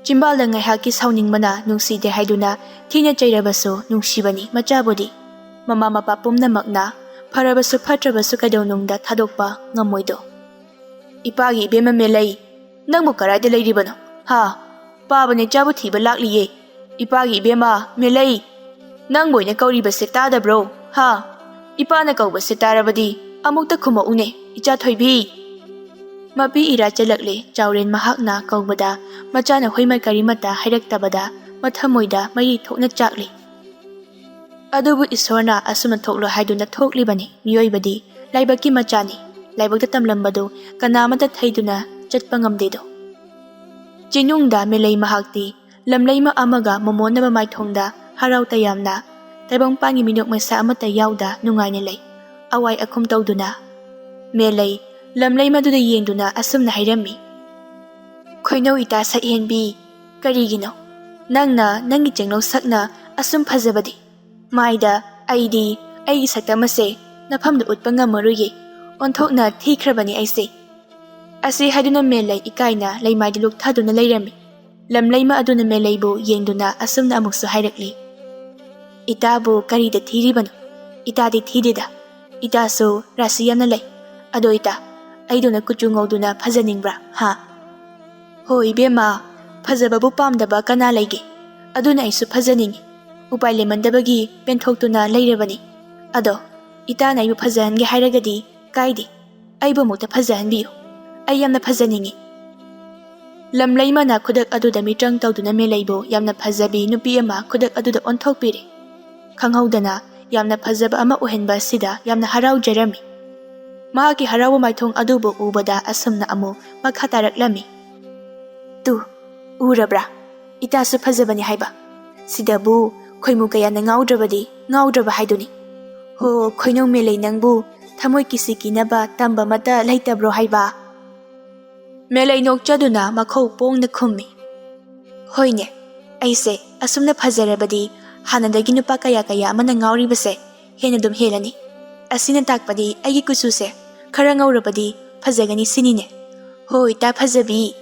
ꯆꯤꯝꯕꯥꯜꯗ ꯉꯥꯏꯍꯥꯛꯀꯤ ꯁꯥꯎꯅꯤꯡꯕꯅ ꯅꯨꯡꯁꯤꯗꯦ ꯍꯥꯏꯗꯨꯅ ꯊꯤꯅ ꯆꯩꯔꯕꯁꯨ ꯅꯨꯡꯁꯤꯕꯅꯤ ꯃꯆꯥꯕꯨꯗꯤ꯫ ꯃꯃꯥ ꯃꯄꯥ ꯄꯨꯝꯅꯃꯛꯅ ꯐꯔꯕꯁꯨ ꯐꯠꯇ꯭ꯔꯕꯁꯨ ꯀꯩꯗꯧꯅꯨꯡꯗ ꯊꯥꯗꯣꯛꯄ ꯉꯝꯃꯣꯏꯗꯣ꯫ "ꯏꯄꯥꯒꯤ ꯏꯕꯦꯝꯃ ꯃꯦꯂꯩ, ꯅꯪꯕꯨ ꯀꯗꯥꯏꯗ ꯂꯩꯔꯤꯕꯅꯣ? ꯍꯥ? ꯄꯥꯕꯅ ꯏꯆꯥꯕꯨ ꯊꯤꯕ ꯂꯥꯛꯂꯤꯌꯦ꯫ ꯏꯄꯥꯒꯤ ꯏꯕꯦꯝꯃ ꯃꯦꯂꯩ, ꯅꯪꯕꯨ ꯑꯩꯅ ꯀꯧꯔꯤꯕꯁꯦ ꯇꯥꯗꯕ꯭ꯔꯣ? ꯍꯥ? ꯏꯄꯥꯅ ꯀꯧꯕꯁꯦ ꯇꯥꯔꯕꯗꯤ ꯑꯃꯨꯛꯇ ꯈꯨꯝꯃꯛꯎꯅꯦ, ꯏꯆꯥ ꯊꯣꯏꯕꯤ!" ꯃꯄꯤ ꯏꯔꯥ ꯆꯦꯜꯂꯛꯂꯦ꯫ ꯆꯥꯎꯔꯦꯟ ꯃꯍꯥꯛꯅ ꯀꯧꯕꯗ ꯃꯆꯥꯅ ꯍꯣꯏꯃ ꯀꯔꯤꯃꯠꯇ ꯍꯥꯏꯔꯛꯇꯕꯗ ꯃꯊꯃꯣꯏꯗ ꯃꯩ ꯊꯣꯛꯅ ꯆꯥꯛꯂꯤ꯫ ꯑꯗꯨꯕꯨ ꯏꯁꯣꯔꯅ ꯑꯁꯨꯝꯅ ꯊꯣꯛꯂꯣ ꯍꯥꯏꯗꯨꯅ ꯊꯣꯛꯂꯤꯕꯅꯤ꯫ ꯃꯤꯑꯣꯏꯕꯗꯤ ꯂꯥꯏꯕꯛꯀꯤ ꯃꯆꯥꯅꯤ꯫ ꯂꯥꯏꯕꯛꯇ ꯇꯝꯂꯝꯕꯗꯨ ꯀꯅꯥ ꯑꯃꯠꯇ ꯊꯩꯗꯨꯅ ꯆꯠꯄ ꯉꯝꯗꯦꯗꯣ꯫ ꯆꯤꯅꯨꯡꯗ ꯃꯦꯂꯩ ꯃꯍꯥꯛꯇꯤ ꯂꯝꯂꯩꯃ ꯑꯃꯒ ꯃꯃꯣꯟꯅꯕ ꯃꯥꯏꯊꯣꯡꯗ ꯍꯔꯥꯎ ꯇꯌꯥꯝꯅ ꯇꯥꯏꯕꯪꯄꯥꯟꯒꯤ ꯃꯤꯅꯣꯛ ꯃꯩꯁꯥ ꯑꯃꯠꯇ ꯌꯥꯎꯗ ꯅꯨꯡꯉꯥꯏꯅ ꯂꯩ꯫ ꯑꯋꯥꯏ ꯑꯈꯨꯝ ꯇꯧꯗꯨꯅ ꯃꯦꯂꯩ ꯂꯝꯂꯩꯃꯗꯨꯗ ꯌꯦꯡꯗꯨꯅ ꯑꯁꯨꯝꯅ ꯍꯥꯏꯔꯝꯃꯤ, "ꯈꯣꯏꯅꯧ ꯏꯇꯥ ꯁꯛꯍꯦꯟꯕꯤ, ꯀꯔꯤꯒꯤꯅꯣ ꯅꯪꯅ ꯅꯪꯒꯤ ꯆꯦꯡꯅꯧ ꯁꯛꯅ ꯑꯁꯨꯝ ꯐꯖꯕꯗꯤ? ꯃꯥꯏꯗ ꯑꯩꯗꯤ ꯑꯩꯒꯤ ꯁꯛꯇꯝ ꯑꯁꯦ ꯅꯐꯝꯗ ꯎꯠꯄ ꯉꯝꯃꯔꯣꯏꯌꯦ꯫ ꯑꯣꯟꯊꯣꯛꯅ ꯊꯤꯈ꯭ꯔꯕꯅꯤ ꯑꯩꯁꯦ"꯫ ꯑꯁꯤ ꯍꯥꯏꯗꯨꯅ ꯃꯦꯂꯩ ꯏꯀꯥꯏꯅ ꯂꯩꯃꯥꯏꯗ ꯂꯨꯞꯊꯗꯨꯅ ꯂꯩꯔꯝꯃꯤ꯫ ꯂꯝꯂꯩꯃ ꯑꯗꯨꯅ ꯃꯦꯂꯩꯕꯨ ꯌꯦꯡꯗꯨꯅ ꯑꯁꯨꯝꯅ ꯑꯃꯨꯛꯁꯨ ꯍꯥꯏꯔꯛꯂꯤ, "ꯏꯇꯥꯕꯨ ꯀꯔꯤꯗ ꯊꯤꯔꯤꯕꯅꯣ? ꯏꯇꯥꯗꯤ ꯊꯤꯗꯦꯗ꯫ ꯏꯇꯥꯁꯨ ꯔꯥꯁꯤ ꯌꯥꯝꯅ ꯂꯩ꯫ ꯑꯗꯣ ꯏꯇꯥ, ꯑꯩꯗꯧꯅ ꯀꯨꯆꯨ ꯉꯧꯗꯨꯅ ꯐꯖꯅꯤꯡꯕ꯭ꯔꯥ, ꯍꯥ?" "ꯍꯣ ꯏꯕꯦꯝꯃ, ꯐꯖꯕꯕꯨ ꯄꯥꯝꯗꯕ ꯀꯅꯥ ꯂꯩꯒꯦ? ꯑꯗꯨꯅ ꯑꯩꯁꯨ ꯐꯖꯅꯤꯡꯉꯤ꯫ ꯎꯄꯥꯏ ꯂꯩꯃꯟꯗꯕꯒꯤ ꯄꯦꯟꯊꯣꯛꯇꯨꯅ ꯂꯩꯔꯕꯅꯤ꯫ ꯑꯗꯣ ꯏꯇꯥꯅ ꯑꯩꯕꯨ ꯐꯖꯍꯟꯒꯦ ꯍꯥꯏꯔꯒꯗꯤ ꯀꯥꯏꯗꯦ꯫ ꯑꯩꯕꯨ ꯑꯃꯨꯛꯇ ꯐꯖꯍꯟꯕꯤꯌꯨ꯫ ꯑꯩ ꯌꯥꯝꯅ ꯐꯖꯅꯤꯡꯉꯤ"꯫ ꯂꯝꯂꯩꯃꯅ ꯈꯨꯗꯛ ꯑꯗꯨꯗ ꯃꯤꯇ꯭ꯔꯪ ꯇꯧꯗꯨꯅ ꯃꯦꯂꯩꯕꯨ ꯌꯥꯝꯅ ꯐꯖꯕꯤ ꯅꯨꯄꯤ ꯑꯃ ꯈꯨꯗꯛ ꯑꯗꯨꯗ ꯑꯣꯟꯊꯣꯛꯄꯤꯔꯦ꯫ ꯈꯪꯍꯧꯗꯅ ꯌꯥꯝꯅ ꯐꯖꯕ ꯑꯃ ꯑꯣꯏꯍꯟꯕ ꯑꯁꯤꯗ ꯌꯥꯝꯅ ꯍꯔꯥꯎꯖꯔꯝꯃꯤ꯫ ꯃꯍꯥꯛꯀꯤ ꯍꯔꯥꯎꯕ ꯃꯥꯏꯊꯣꯡ ꯑꯗꯨꯕꯨ ꯎꯕꯗ ꯑꯁꯨꯝꯅ ꯑꯃꯨꯛ ꯃꯈꯥ ꯇꯥꯔꯛꯂꯝꯃꯤ꯫ "ꯇꯨ, ꯎꯔꯕ꯭ꯔꯥ? ꯏꯇꯥꯁꯨ ꯐꯖꯕꯅꯤ ꯍꯥꯏꯕ꯫ ꯁꯤꯗꯕꯨ ꯈꯣꯏꯃꯨ ꯀꯌꯥꯅ ꯉꯥꯎꯗ꯭ꯔꯕꯗꯤ ꯉꯥꯎꯗ꯭ꯔꯕ ꯍꯥꯏꯗꯨꯅꯤ꯫ ꯍꯣ, ꯈꯣꯏꯅꯧ ꯃꯦꯂꯩ, ꯅꯪꯕꯨ ꯊꯃꯣꯏ ꯀꯤꯁꯤ ꯀꯤꯅꯕ ꯇꯝꯕ ꯑꯃꯠꯇ ꯂꯩꯇꯕ꯭ꯔꯣ ꯍꯥꯏꯕ?" ꯃꯦꯂꯩ ꯅꯣꯛꯆꯗꯨꯅ ꯃꯈꯧ ꯄꯣꯡꯅ ꯈꯨꯝꯃꯤ꯫ "ꯍꯣꯏꯅꯦ, ꯑꯩꯁꯦ ꯑꯁꯨꯝꯅ ꯐꯖꯔꯕꯗꯤ ꯍꯥꯟꯅꯗꯒꯤ ꯅꯨꯄꯥ ꯀꯌꯥ ꯀꯌꯥ ꯑꯃꯅ ꯉꯥꯎꯔꯤꯕꯁꯦ ꯍꯦꯟꯅ ꯑꯗꯨꯝ ꯍꯦꯜꯂꯅꯤ꯫ ꯑꯁꯤꯅ ꯇꯥꯛꯄꯗꯤ ꯑꯩꯒꯤ ꯀꯨꯆꯨꯁꯦ ꯈꯔ ꯉꯧꯔꯕꯗꯤ ꯐꯖꯒꯅꯤ ꯁꯤꯅꯤꯅꯦ꯫ ꯍꯣ, ꯏꯇꯥ ꯐꯖꯕꯤ,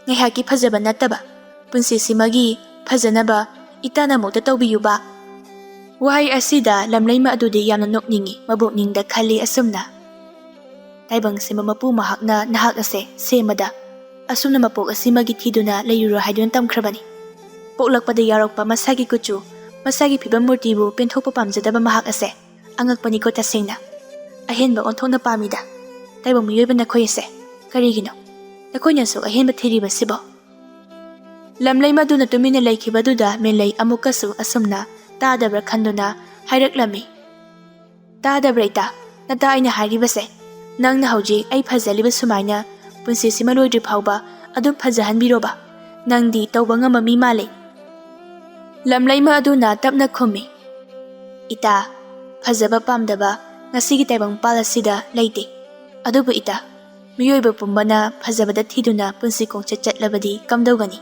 ꯉꯥꯏꯍꯥꯛꯀꯤ ꯐꯖꯕ ꯅꯠꯇꯕ, ꯄꯨꯟꯁꯤꯁꯤꯃꯒꯤ ꯐꯖꯅꯕ ꯏꯇꯥꯅ ꯑꯃꯨꯛꯇ ꯇꯧꯕꯤꯌꯨꯕ꯫" ꯋꯥꯍꯩ ꯑꯁꯤꯗ ꯂꯝꯂꯩꯃ ꯑꯗꯨꯗꯤ ꯌꯥꯝꯅ ꯅꯣꯛꯅꯤꯡꯏ꯫ ꯃꯕꯣꯛꯅꯤꯡꯗ ꯈꯜꯂꯤ ꯑꯁꯨꯝꯅ, "ꯇꯥꯏꯕꯪ ꯁꯦꯝꯕ ꯃꯄꯨ ꯃꯍꯥꯛꯅ ꯅꯍꯥꯛ ꯑꯁꯦ ꯁꯦꯝꯕꯗ ꯑꯁꯨꯝꯅ ꯃꯄꯣꯛ ꯑꯁꯤꯃꯒꯤ ꯊꯤꯗꯨꯅ ꯂꯩꯔꯨꯔꯣ ꯍꯥꯏꯗꯨꯅ ꯇꯝꯈ꯭ꯔꯕꯅꯤ꯫ ꯄꯣꯛꯂꯛꯄꯗ ꯌꯥꯎꯔꯛꯄ ꯃꯁꯥꯒꯤ ꯀꯨꯆꯨ, ꯃꯁꯥꯒꯤ ꯐꯤꯕꯝ ꯃꯨꯔꯇꯤꯕꯨ ꯄꯦꯟꯊꯣꯛꯄ ꯄꯥꯝꯖꯗꯕ ꯃꯍꯥꯛ ꯑꯁꯦ ꯑꯉꯛꯄꯅꯤꯀꯣ ꯇꯁꯦꯡꯅ꯫ ꯑꯍꯦꯟꯕ ꯑꯣꯟꯊꯣꯛꯅ ꯄꯥꯝꯃꯤꯗ꯫ ꯇꯥꯏꯕꯪ ꯃꯤꯑꯣꯏꯕ ꯅꯈꯣꯏ ꯑꯁꯦ ꯀꯔꯤꯒꯤꯅꯣ? ꯅꯈꯣꯏꯅꯁꯨ ꯑꯍꯦꯟꯕ ꯊꯤꯔꯤꯕꯁꯤꯕꯣ?" ꯂꯝꯂꯩꯃꯗꯨꯅ ꯇꯨꯃꯤꯟꯅ ꯂꯩꯈꯤꯕꯗꯨꯗ ꯃꯦꯂꯩ ꯑꯃꯨꯛꯀꯁꯨ ꯑꯁꯨꯝꯅ ꯇꯥꯗꯕ꯭ꯔꯥ ꯈꯟꯗꯨꯅ ꯍꯥꯏꯔꯛꯂꯝꯃꯤ꯫ "ꯇꯥꯗꯕ꯭ꯔꯥ ꯏꯇꯥ? ꯅꯇꯥ ꯑꯩꯅ ꯍꯥꯏꯔꯤꯕꯁꯦ꯫ ꯅꯪꯅ ꯍꯧꯖꯤꯛ ꯑꯩ ꯐꯖꯂꯤꯕ ꯁꯨꯃꯥꯏꯅ ꯄꯨꯟꯁꯤꯁꯤꯃ ꯂꯣꯏꯗ꯭ꯔꯤ ꯐꯥꯎꯕ ꯑꯗꯨꯝ ꯐꯖꯍꯟꯕꯤꯔꯣꯕ꯫ ꯅꯪꯗꯤ ꯇꯧꯕ ꯉꯝꯕ ꯃꯤ ꯃꯥꯜꯂꯤ꯫" ꯂꯝꯂꯩꯃ ꯑꯗꯨꯅ ꯇꯞꯅ ꯈꯨꯝꯃꯤ, "ꯏꯇꯥ, ꯐꯖꯕ ꯄꯥꯝꯗꯕ ꯉꯁꯤꯒꯤ ꯇꯥꯏꯕꯪꯄꯥꯜ ꯑꯁꯤꯗ ꯂꯩꯇꯦ꯫ ꯑꯗꯨꯕꯨ ꯏꯇꯥ, ꯃꯤꯑꯣꯏꯕ ꯄꯨꯝꯕꯅ ꯐꯖꯕꯗ ꯊꯤꯗꯨꯅ ꯄꯨꯟꯁꯤ ꯈꯣꯡꯆꯠ ꯆꯠꯂꯕꯗꯤ ꯀꯝꯗꯧꯒꯅꯤ?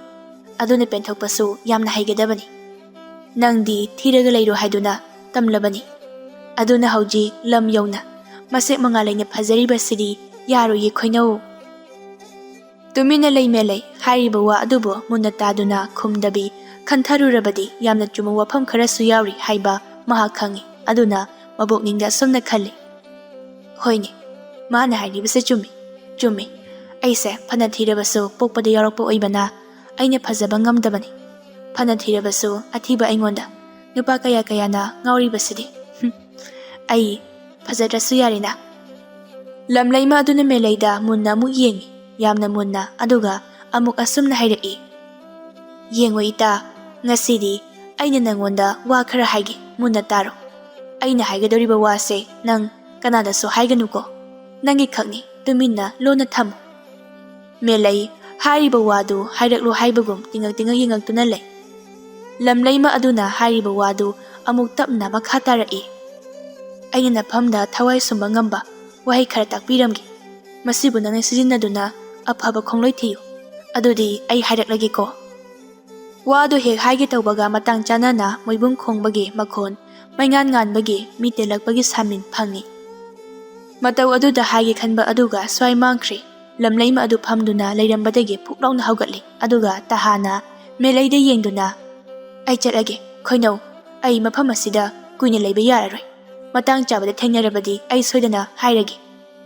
ꯑꯗꯨꯅ ꯄꯦꯟꯊꯣꯛꯄꯁꯨ ꯌꯥꯝꯅ ꯍꯩꯒꯗꯕꯅꯤ꯫ ꯅꯪꯗꯤ ꯊꯤꯔꯒ ꯂꯩꯔꯣ ꯍꯥꯏꯗꯨꯅ ꯇꯝꯂꯕꯅꯤ꯫ ꯑꯗꯨꯅ ꯍꯧꯖꯤꯛ ꯂꯝ ꯌꯧꯅ ꯃꯁꯦꯛ ꯃꯉꯥ ꯂꯩꯅ ꯐꯖꯔꯤꯕꯁꯤꯗꯤ ꯌꯥꯔꯣꯏꯌꯦ ꯈꯣꯏꯅꯧ꯫" ꯇꯨꯃꯤꯟꯅ ꯂꯩ ꯃꯦꯂꯩ꯫ ꯍꯥꯏꯔꯤꯕ ꯋꯥ ꯑꯗꯨꯕꯨ ꯃꯨꯟꯅ ꯇꯥꯗꯨꯅ ꯈꯨꯝꯗꯕꯤ ꯈꯟꯊꯔꯨꯔꯕꯗꯤ ꯌꯥꯝꯅ ꯆꯨꯝꯕ ꯋꯥꯐꯝ ꯈꯔꯁꯨ ꯌꯥꯎꯔꯤ ꯍꯥꯏꯕ ꯃꯍꯥꯛ ꯈꯪꯏ꯫ ꯑꯗꯨꯅ ꯃꯕꯣꯛꯅꯤꯡꯗ ꯑꯁꯨꯝꯅ ꯈꯜꯂꯤ, "ꯍꯣꯏꯅꯦ, ꯃꯥꯅ ꯍꯥꯏꯔꯤꯕꯁꯦ ꯆꯨꯝꯃꯤ, ꯆꯨꯝꯃꯤ꯫ ꯑꯩꯁꯦ ꯐꯅ ꯊꯤꯔꯕꯁꯨ ꯄꯣꯛꯄꯗ ꯌꯥꯎꯔꯛꯄ ꯑꯣꯏꯕꯅ ꯑꯩꯅ ꯐꯖꯕ ꯉꯝꯗꯕꯅꯤ꯫ ꯐꯅ ꯊꯤꯔꯕꯁꯨ ꯑꯊꯤꯕ ꯑꯩꯉꯣꯟꯗ ꯅꯨꯄꯥ ꯀꯌꯥ ꯀꯌꯥꯅ ꯉꯥꯎꯔꯤꯕꯁꯤꯗꯤ꯫ ꯍꯨꯝ, ꯑꯩ ꯐꯖꯗ꯭ꯔꯁꯨ ꯌꯥꯔꯦꯅ꯫" ꯂꯝꯂꯩꯃ ꯑꯗꯨꯅ ꯃꯦꯂꯩꯗ ꯃꯨꯟꯅ ꯑꯃꯨꯛ ꯌꯦꯡꯏ, ꯌꯥꯝꯅ ꯃꯨꯟꯅ, ꯑꯗꯨꯒ ꯑꯃꯨꯛ ꯑꯁꯨꯝꯅ ꯍꯥꯏꯔꯛꯏ, "ꯌꯦꯡꯉꯣ ꯏꯇꯥ, ꯉꯁꯤꯗꯤ ꯑꯩꯅ ꯅꯪꯉꯣꯟꯗ ꯋꯥ ꯈꯔ ꯍꯥꯏꯒꯦ, ꯃꯨꯟꯅ ꯇꯥꯔꯣ꯫ ꯑꯩꯅ ꯍꯥꯏꯒꯗꯧꯔꯤꯕ ꯋꯥꯁꯦ ꯅꯪ ꯀꯅꯥꯗꯁꯨ ꯍꯥꯏꯒꯅꯨꯀꯣ꯫ "ꯅꯪꯒꯤ ꯈꯛꯅꯤ, ꯇꯨꯃꯤꯟꯅ ꯂꯣꯟꯅ ꯊꯝꯃꯨ꯫" ꯃꯦꯂꯩ ꯍꯥꯏꯔꯤꯕ ꯋꯥꯗꯨ ꯍꯥꯏꯔꯛꯂꯣ ꯍꯥꯏꯕꯒꯨꯝ ꯇꯤꯉꯛ ꯇꯤꯉꯛ ꯌꯦꯡꯉꯛꯇꯨꯅ ꯂꯩ꯫ ꯂꯝꯂꯩꯃ ꯑꯗꯨꯅ ꯍꯥꯏꯔꯤꯕ ꯋꯥꯗꯨ ꯑꯃꯨꯛ ꯇꯞꯅ ꯃꯈꯥ ꯇꯥꯔꯛꯏ꯫ "ꯑꯩꯅ ꯅꯐꯝꯗ ꯊꯋꯥꯏ ꯁꯨꯝꯕ ꯉꯝꯕ ꯋꯥꯍꯩ ꯈꯔ ꯇꯥꯛꯄꯤꯔꯝꯒꯦ꯫ ꯃꯁꯤꯕꯨ ꯅꯪꯅ ꯁꯤꯖꯤꯟꯅꯗꯨꯅ ꯑꯐꯕ ꯈꯣꯡꯂꯣꯏ ꯊꯤꯌꯨ꯫ ꯑꯗꯨꯗꯤ ꯑꯩ ꯍꯥꯏꯔꯛꯂꯒꯦꯀꯣ꯫" ꯋꯥꯗꯨ ꯍꯦꯛ ꯍꯥꯏꯒꯦ ꯇꯧꯕꯒ ꯃꯇꯥꯡ ꯆꯥꯅꯅ ꯃꯣꯏꯕꯨꯡ ꯈꯣꯡꯕꯒꯤ ꯃꯈꯣꯟ, ꯃꯩꯉꯥꯟ ꯉꯥꯟꯕꯒꯤ ꯃꯤ ꯇꯦꯜꯂꯛꯄꯒꯤ ꯁꯥꯃꯤꯟ ꯐꯪꯏ꯫ ꯃꯇꯧ ꯑꯗꯨꯗ ꯍꯥꯏꯒꯦ ꯈꯟꯕ ꯑꯗꯨꯒ ꯁ꯭ꯋꯥꯏ ꯃꯥꯡꯈ꯭ꯔꯦ꯫ ꯂꯝꯂꯩꯃ ꯑꯗꯨ ꯐꯝꯗꯨꯅ ꯂꯩꯔꯝꯕꯗꯒꯤ ꯐꯨꯛ ꯂꯥꯎꯅ ꯍꯧꯒꯠꯂꯤ, ꯑꯗꯨꯒ ꯇꯍꯥꯅ ꯃꯦꯂꯩꯗ ꯌꯦꯡꯗꯨꯅ, "ꯑꯩ ꯆꯠꯂꯒꯦ, ꯈꯣꯏꯅꯧ, ꯑꯩ ꯃꯐꯝ ꯑꯁꯤꯗ ꯀꯨꯏꯅ ꯂꯩꯕ ꯌꯥꯔꯔꯣꯏ꯫ ꯃꯇꯥꯡ ꯆꯥꯕꯗ ꯊꯦꯡꯅꯔꯕꯗꯤ ꯑꯩ ꯁꯣꯏꯗꯅ ꯍꯥꯏꯔꯒꯦ꯫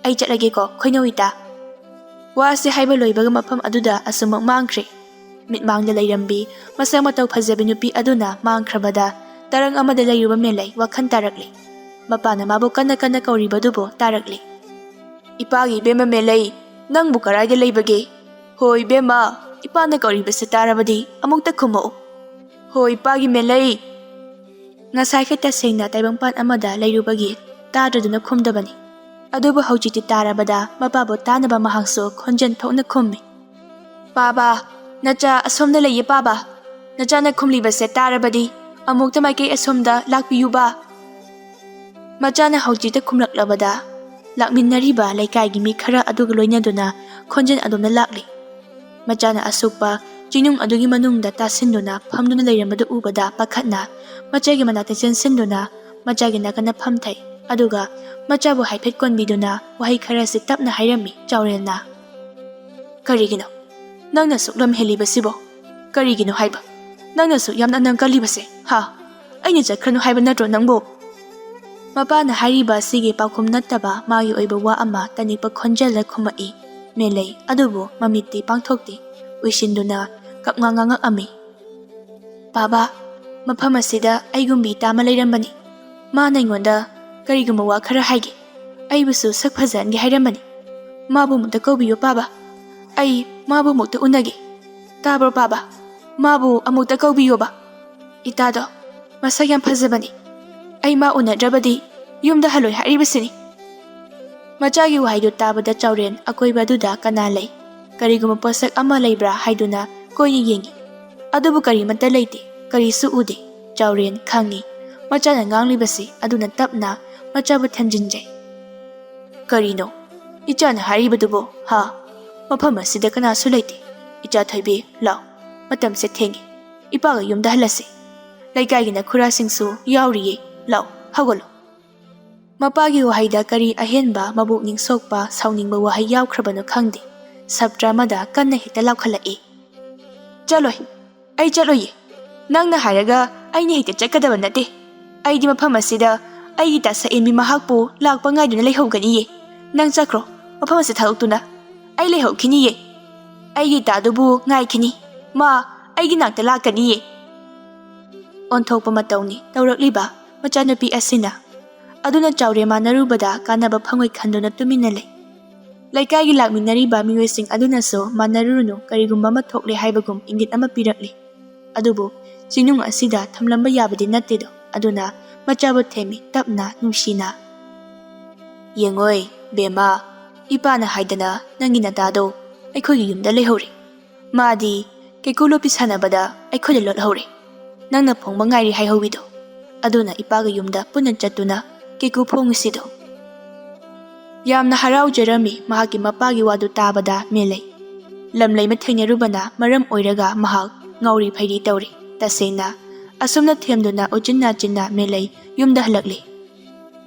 ꯑꯩ ꯆꯠꯂꯒꯦꯀꯣ, ꯈꯣꯏꯅꯧ ꯏꯇꯥ꯫" ꯋꯥꯁꯤ ꯍꯥꯏꯕ ꯂꯣꯏꯕꯒ ꯃꯐꯝ ꯑꯗꯨꯗ ꯑꯁꯨꯝꯃꯛ ꯃꯥꯡꯈ꯭ꯔꯦ꯫ ꯃꯤꯠꯃꯥꯡꯗ ꯂꯩꯔꯝꯕꯤ ꯃꯁꯛ ꯃꯇꯧ ꯐꯖꯕꯤ ꯅꯨꯄꯤ ꯑꯗꯨꯅ ꯃꯥꯡꯈ꯭ꯔꯕꯗ ꯇꯔꯪ ꯑꯃꯗ ꯂꯩꯔꯨꯕ ꯃꯦꯂꯩ ꯋꯥꯈꯜ ꯇꯥꯔꯛꯂꯤ꯫ ꯃꯄꯥꯅ ꯃꯥꯕꯨ ꯀꯟꯅ ꯀꯟꯅ ꯀꯧꯔꯤꯕꯗꯨꯕꯨ ꯇꯥꯔꯛꯂꯤ꯫ "ꯏꯄꯥꯒꯤ ꯏꯕꯦꯝꯃ ꯃꯦꯂꯩ, ꯅꯪꯕꯨ ꯀꯔꯥꯏꯗ ꯂꯩꯕꯒꯦ? ꯍꯣ ꯏꯕꯦꯝꯃ, ꯏꯄꯥꯅ ꯀꯧꯔꯤꯕꯁꯤ ꯇꯥꯔꯕꯗꯤ ꯑꯃꯨꯛꯇ ꯈꯨꯝꯃꯛꯎ꯫ ꯍꯣ ꯏꯄꯥꯒꯤ ꯃꯦꯂꯩ!" ꯉꯁꯥꯏꯈꯩ ꯇꯁꯦꯡꯅ ꯇꯥꯏꯕꯪꯄꯥꯟ ꯑꯃꯗ ꯂꯩꯔꯨꯕꯒꯤ ꯇꯥꯗ꯭ꯔꯗꯨꯅ ꯈꯨꯝꯗꯕꯅꯤ꯫ ꯑꯗꯨꯕꯨ ꯍꯧꯖꯤꯛꯇꯤ ꯇꯥꯔꯕꯗ ꯃꯄꯥꯕꯨ ꯇꯥꯅꯕ ꯃꯍꯥꯛꯁꯨ ꯈꯣꯟꯖꯦꯜ ꯊꯣꯛꯅ ꯈꯨꯝꯃꯤ꯫ "ꯄꯥꯕ, ꯅꯆꯥ ꯑꯁꯣꯝꯗ ꯂꯩꯌꯦ ꯄꯥꯕ꯫ ꯅꯆꯥꯅ ꯈꯨꯝꯂꯤꯕꯁꯦ ꯇꯥꯔꯕꯗꯤ ꯑꯃꯨꯛꯇ ꯃꯥꯏꯀꯩ ꯑꯁꯣꯝꯗ ꯂꯥꯛꯄꯤꯌꯨꯕ꯫" ꯃꯆꯥꯅ ꯍꯧꯖꯤꯛꯇ ꯈꯨꯝꯂꯛꯂꯕꯗ ꯂꯥꯛꯃꯤꯟꯅꯔꯤꯕ ꯂꯩꯀꯥꯏꯒꯤ ꯃꯤ ꯈꯔ ꯑꯗꯨꯒ ꯂꯣꯏꯅꯗꯨꯅ ꯈꯣꯟꯖꯦꯜ ꯑꯗꯣꯝꯗ ꯂꯥꯛꯂꯤ꯫ ꯃꯆꯥꯅ ꯑꯁꯨꯛꯄ ꯆꯤꯡꯅꯨꯡ ꯑꯗꯨꯒꯤ ꯃꯅꯨꯡꯗ ꯇꯥꯁꯤꯟꯗꯨꯅ ꯐꯝꯗꯨꯅ ꯂꯩꯔꯝꯕꯗꯨ ꯎꯕꯗ ꯄꯥꯈꯠꯅ ꯃꯆꯥꯒꯤ ꯃꯅꯥꯛꯇ ꯆꯦꯟꯁꯤꯟꯗꯨꯅ ꯃꯆꯥꯒꯤ ꯅꯥꯀꯟꯗ ꯐꯝꯊꯩ꯫ ꯑꯗꯨꯒ ꯃꯆꯥꯕꯨ ꯍꯥꯏꯐꯦꯠ ꯀꯣꯟꯕꯤꯗꯨꯅ ꯋꯥꯍꯩ ꯈꯔꯁꯤ ꯇꯞꯅ ꯍꯥꯏꯔꯝꯃꯤ ꯆꯥꯎꯔꯦꯜꯅ꯫ "ꯀꯔꯤꯒꯤꯅꯣ ꯅꯪꯅ ꯑꯁꯨꯛ ꯂꯝ ꯍꯦꯜꯂꯤꯕꯁꯤꯕꯣ? ꯀꯔꯤꯒꯤꯅꯣ ꯍꯥꯏꯕ? ꯅꯪꯅ ꯑꯁꯨꯛ ꯌꯥꯝꯅ ꯅꯪ ꯀꯜꯂꯤꯕꯁꯦ, ꯍꯥ? ꯑꯩꯅ ꯆꯠꯈ꯭ꯔꯅꯨ ꯍꯥꯏꯕ ꯅꯠꯇ꯭ꯔꯣ ꯅꯪꯕꯨ?" ꯃꯄꯥꯅ ꯍꯥꯏꯔꯤꯕ ꯑꯁꯤꯒꯤ ꯄꯥꯎꯈꯨꯝ ꯅꯠꯇꯕ ꯃꯥꯒꯤ ꯑꯣꯏꯕ ꯋꯥ ꯑꯃ ꯇꯅꯤꯛꯄ ꯈꯣꯟꯖꯦꯜꯗ ꯈꯨꯝꯃꯛꯏ ꯃꯦꯂꯩ, ꯑꯗꯨꯕꯨ ꯃꯃꯤꯠꯇꯤ ꯄꯥꯡꯊꯣꯛꯇꯦ꯫ ꯎꯏꯁꯤꯟꯗꯨꯅ ꯀꯞꯉꯥꯡ ꯉꯥꯡꯉꯛꯑꯝꯃꯤ꯫ "ꯄꯥꯕ, ꯃꯐꯝ ꯑꯁꯤꯗ ꯑꯩꯒꯨꯝꯕꯤ ꯏꯇꯥ ꯑꯃ ꯂꯩꯔꯝꯕꯅꯤ꯫ ꯃꯥꯅ ꯑꯩꯉꯣꯟꯗ ꯀꯔꯤꯒꯨꯝꯕ ꯋꯥ ꯈꯔ ꯍꯥꯏꯒꯦ꯫ ꯑꯩꯕꯨꯁꯨ ꯁꯛ ꯐꯖꯍꯟꯒꯦ ꯍꯥꯏꯔꯝꯕꯅꯤ꯫ ꯃꯥꯕꯨ ꯑꯃꯨꯛꯇ ꯀꯧꯕꯤꯌꯨ ꯄꯥꯕ꯫ ꯑꯩ ꯃꯥꯕꯨ ꯑꯃꯨꯛꯇ ꯎꯅꯒꯦ꯫ ꯇꯥꯕ꯭ꯔꯣ ꯄꯥꯕ? ꯃꯥꯕꯨ ꯑꯃꯨꯛꯇ ꯀꯧꯕꯤꯌꯣꯕ꯫ ꯏꯇꯥꯗꯣ ꯃꯁꯛ ꯌꯥꯝ ꯐꯖꯕꯅꯤ꯫ ꯑꯩ ꯃꯥ ꯎꯅꯗ꯭ꯔꯕꯗꯤ ꯌꯨꯝꯗ ꯍꯜꯂꯣꯏ ꯍꯥꯏꯔꯤꯕꯁꯤꯅꯤ꯫" ꯃꯆꯥꯒꯤ ꯋꯥꯍꯩꯗꯨ ꯇꯥꯕꯗ ꯆꯥꯎꯔꯦꯟ ꯑꯀꯣꯏꯕ ꯑꯗꯨꯗ ꯀꯅꯥ ꯂꯩ, ꯀꯔꯤꯒꯨꯝꯕ ꯄꯣꯠꯁꯛ ꯑꯃ ꯂꯩꯕ꯭ꯔꯥ ꯍꯥꯏꯗꯨꯅ ꯀꯣꯏꯅ ꯌꯦꯡꯏ꯫ ꯑꯗꯨꯕꯨ ꯀꯔꯤꯃꯠꯇ ꯂꯩꯇꯦ, ꯀꯔꯤꯁꯨ ꯎꯗꯦ꯫ ꯆꯥꯎꯔꯦꯟ ꯈꯪꯏ, ꯃꯆꯥꯅ ꯉꯥꯡꯂꯤꯕꯁꯤ꯫ ꯑꯗꯨꯅ ꯇꯞꯅ ꯃꯆꯥꯕꯨ ꯊꯦꯝꯖꯤꯟꯖꯩ꯫ "ꯀꯔꯤꯅꯣ ꯏꯆꯥꯅ ꯍꯥꯏꯔꯤꯕꯗꯨꯕꯣ? ꯍꯥ? ꯃꯐꯝ ꯑꯁꯤꯗ ꯀꯅꯥꯁꯨ ꯂꯩꯇꯦ꯫ ꯏꯆꯥ ꯊꯣꯏꯕꯤ, ꯂꯥꯛ, ꯃꯇꯝꯁꯦ ꯊꯦꯡꯉꯦ꯫ ꯏꯄꯥꯒ ꯌꯨꯝꯗ ꯍꯜꯂꯁꯤ꯫ ꯂꯩꯀꯥꯏꯒꯤ ꯅꯈꯨꯔꯥꯁꯤꯡꯁꯨ ꯌꯥꯎꯔꯤꯌꯦ꯫ ꯂꯥꯛ, ꯍꯧꯒꯠꯂꯣ꯫" ꯃꯄꯥꯒꯤ ꯋꯥꯍꯩꯗ ꯀꯔꯤ ꯑꯍꯦꯟꯕ ꯃꯕꯨꯛꯅꯤꯡ ꯁꯣꯛꯄ, ꯁꯥꯎꯅꯤꯡꯕ ꯋꯥꯍꯩ ꯌꯥꯎꯈ꯭ꯔꯕꯅꯣ ꯈꯪꯗꯦ, ꯁꯞꯇ꯭ꯔ ꯑꯃꯗ ꯀꯟꯅ ꯍꯦꯛꯇ ꯂꯥꯎꯈꯠꯂꯛꯏ꯫ "ꯆꯠꯂꯣꯏ, ꯑꯩ ꯆꯠꯂꯣꯏꯌꯦ꯫ ꯅꯪꯅ ꯍꯥꯏꯔꯒ ꯑꯩꯅ ꯍꯦꯛꯇ ꯆꯠꯀꯗꯕ ꯅꯠꯇꯦ꯫ ꯑꯩꯗꯤ ꯃꯐꯝ ꯑꯁꯤꯗ ꯑꯩꯒꯤ ꯇꯥ ꯁꯛꯍꯦꯟꯕꯤ ꯃꯍꯥꯛꯄꯨ ꯂꯥꯛꯄ ꯉꯥꯏꯗꯨꯅ ꯂꯩꯍꯧꯒꯅꯤꯌꯦ꯫ ꯅꯪ ꯆꯠꯈ꯭ꯔꯣ, ꯃꯐꯝ ꯑꯁꯤ ꯊꯥꯗꯣꯛꯇꯨꯅ꯫ ꯑꯩ ꯂꯩꯍꯧꯈꯤꯅꯤꯌꯦ꯫ ꯑꯩꯒꯤ ꯇꯥꯗꯨꯕꯨ ꯉꯥꯏꯈꯤꯅꯤ꯫ ꯃꯥ ꯑꯩꯒꯤ ꯅꯥꯛꯇ ꯂꯥꯛꯀꯅꯤꯌꯦ꯫" ꯑꯣꯟꯊꯣꯛꯄ ꯃꯇꯧꯅꯤ ꯇꯧꯔꯛꯂꯤꯕ ꯃꯆꯥꯅꯨꯄꯤ ꯑꯁꯤꯅ꯫ ꯑꯗꯨꯅ ꯆꯥꯎꯔꯦ ꯃꯥꯟꯅꯔꯨꯕꯗ ꯀꯥꯟꯅꯕ ꯐꯪꯉꯣꯏ ꯈꯟꯗꯨꯅ ꯇꯨꯃꯤꯟꯅ ꯂꯩ꯫ ꯂꯩꯀꯥꯏꯒꯤ ꯂꯥꯛꯃꯤꯟꯅꯔꯤꯕ ꯃꯤꯑꯣꯏꯁꯤꯡ ꯑꯗꯨꯅꯁꯨ ꯃꯥꯟꯅꯔꯨꯔꯅꯨ, ꯀꯔꯤꯒꯨꯝꯕ ꯑꯃ ꯊꯣꯛꯂꯦ ꯍꯥꯏꯕꯒꯨꯝ ꯏꯪꯒꯤꯠ ꯑꯃ ꯄꯤꯔꯛꯂꯤ꯫ ꯑꯗꯨꯕꯨ ꯆꯤꯅꯨꯡ ꯑꯁꯤꯗ ꯊꯝꯂꯝꯕ ꯌꯥꯕꯗꯤ ꯅꯠꯇꯦꯗꯣ꯫ ꯑꯗꯨꯅ ꯃꯆꯥꯕꯨ ꯊꯦꯝꯃꯤ ꯇꯞꯅ, ꯅꯨꯡꯁꯤꯅ꯫ "ꯌꯦꯡꯉꯣꯏ, ꯕꯦꯝꯃ, ꯏꯄꯥꯅ ꯍꯥꯏꯗꯅ ꯅꯪꯒꯤ ꯅꯇꯥꯗꯣ ꯑꯩꯈꯣꯏꯒꯤ ꯌꯨꯝꯗ ꯂꯩꯍꯧꯔꯦ꯫ ꯃꯥꯗꯤ ꯀꯦꯀꯨ ꯂꯣꯄꯤ ꯁꯥꯟꯅꯕꯗ ꯑꯩꯈꯣꯏꯗ ꯂꯣꯠꯍꯧꯔꯦ꯫ ꯅꯪꯅ ꯐꯣꯡꯕ ꯉꯥꯏꯔꯤ ꯍꯥꯏꯍꯧꯋꯤꯗꯣ꯫ ꯑꯗꯨꯅ ꯏꯄꯥꯒ ꯌꯨꯝꯗ ꯄꯨꯟꯅ ꯆꯠꯇꯨꯅ ꯀꯦꯀꯨ ꯐꯣꯡꯉꯤꯁꯤꯗꯣ꯫" ꯌꯥꯝꯅ ꯍꯔꯥꯎꯖꯔꯝꯃꯤ ꯃꯍꯥꯛꯀꯤ ꯃꯄꯥꯒꯤ ꯋꯥꯗꯨ ꯇꯥꯕꯗ ꯃꯦꯂꯩ꯫ ꯂꯝꯂꯩꯃ ꯊꯦꯡꯅꯔꯨꯕꯅ ꯃꯔꯝ ꯑꯣꯏꯔꯒ ꯃꯍꯥꯛ ꯉꯥꯎꯔꯤ ꯐꯩꯔꯤ ꯇꯧꯔꯤ꯫ ꯇꯁꯦꯡꯅ ꯑꯁꯨꯝꯅ ꯊꯦꯝꯗꯨꯅ ꯎꯆꯤꯟ ꯅꯥꯆꯤꯟꯅ ꯃꯦꯂꯩ ꯌꯨꯝꯗ ꯍꯜꯂꯛꯂꯤ꯫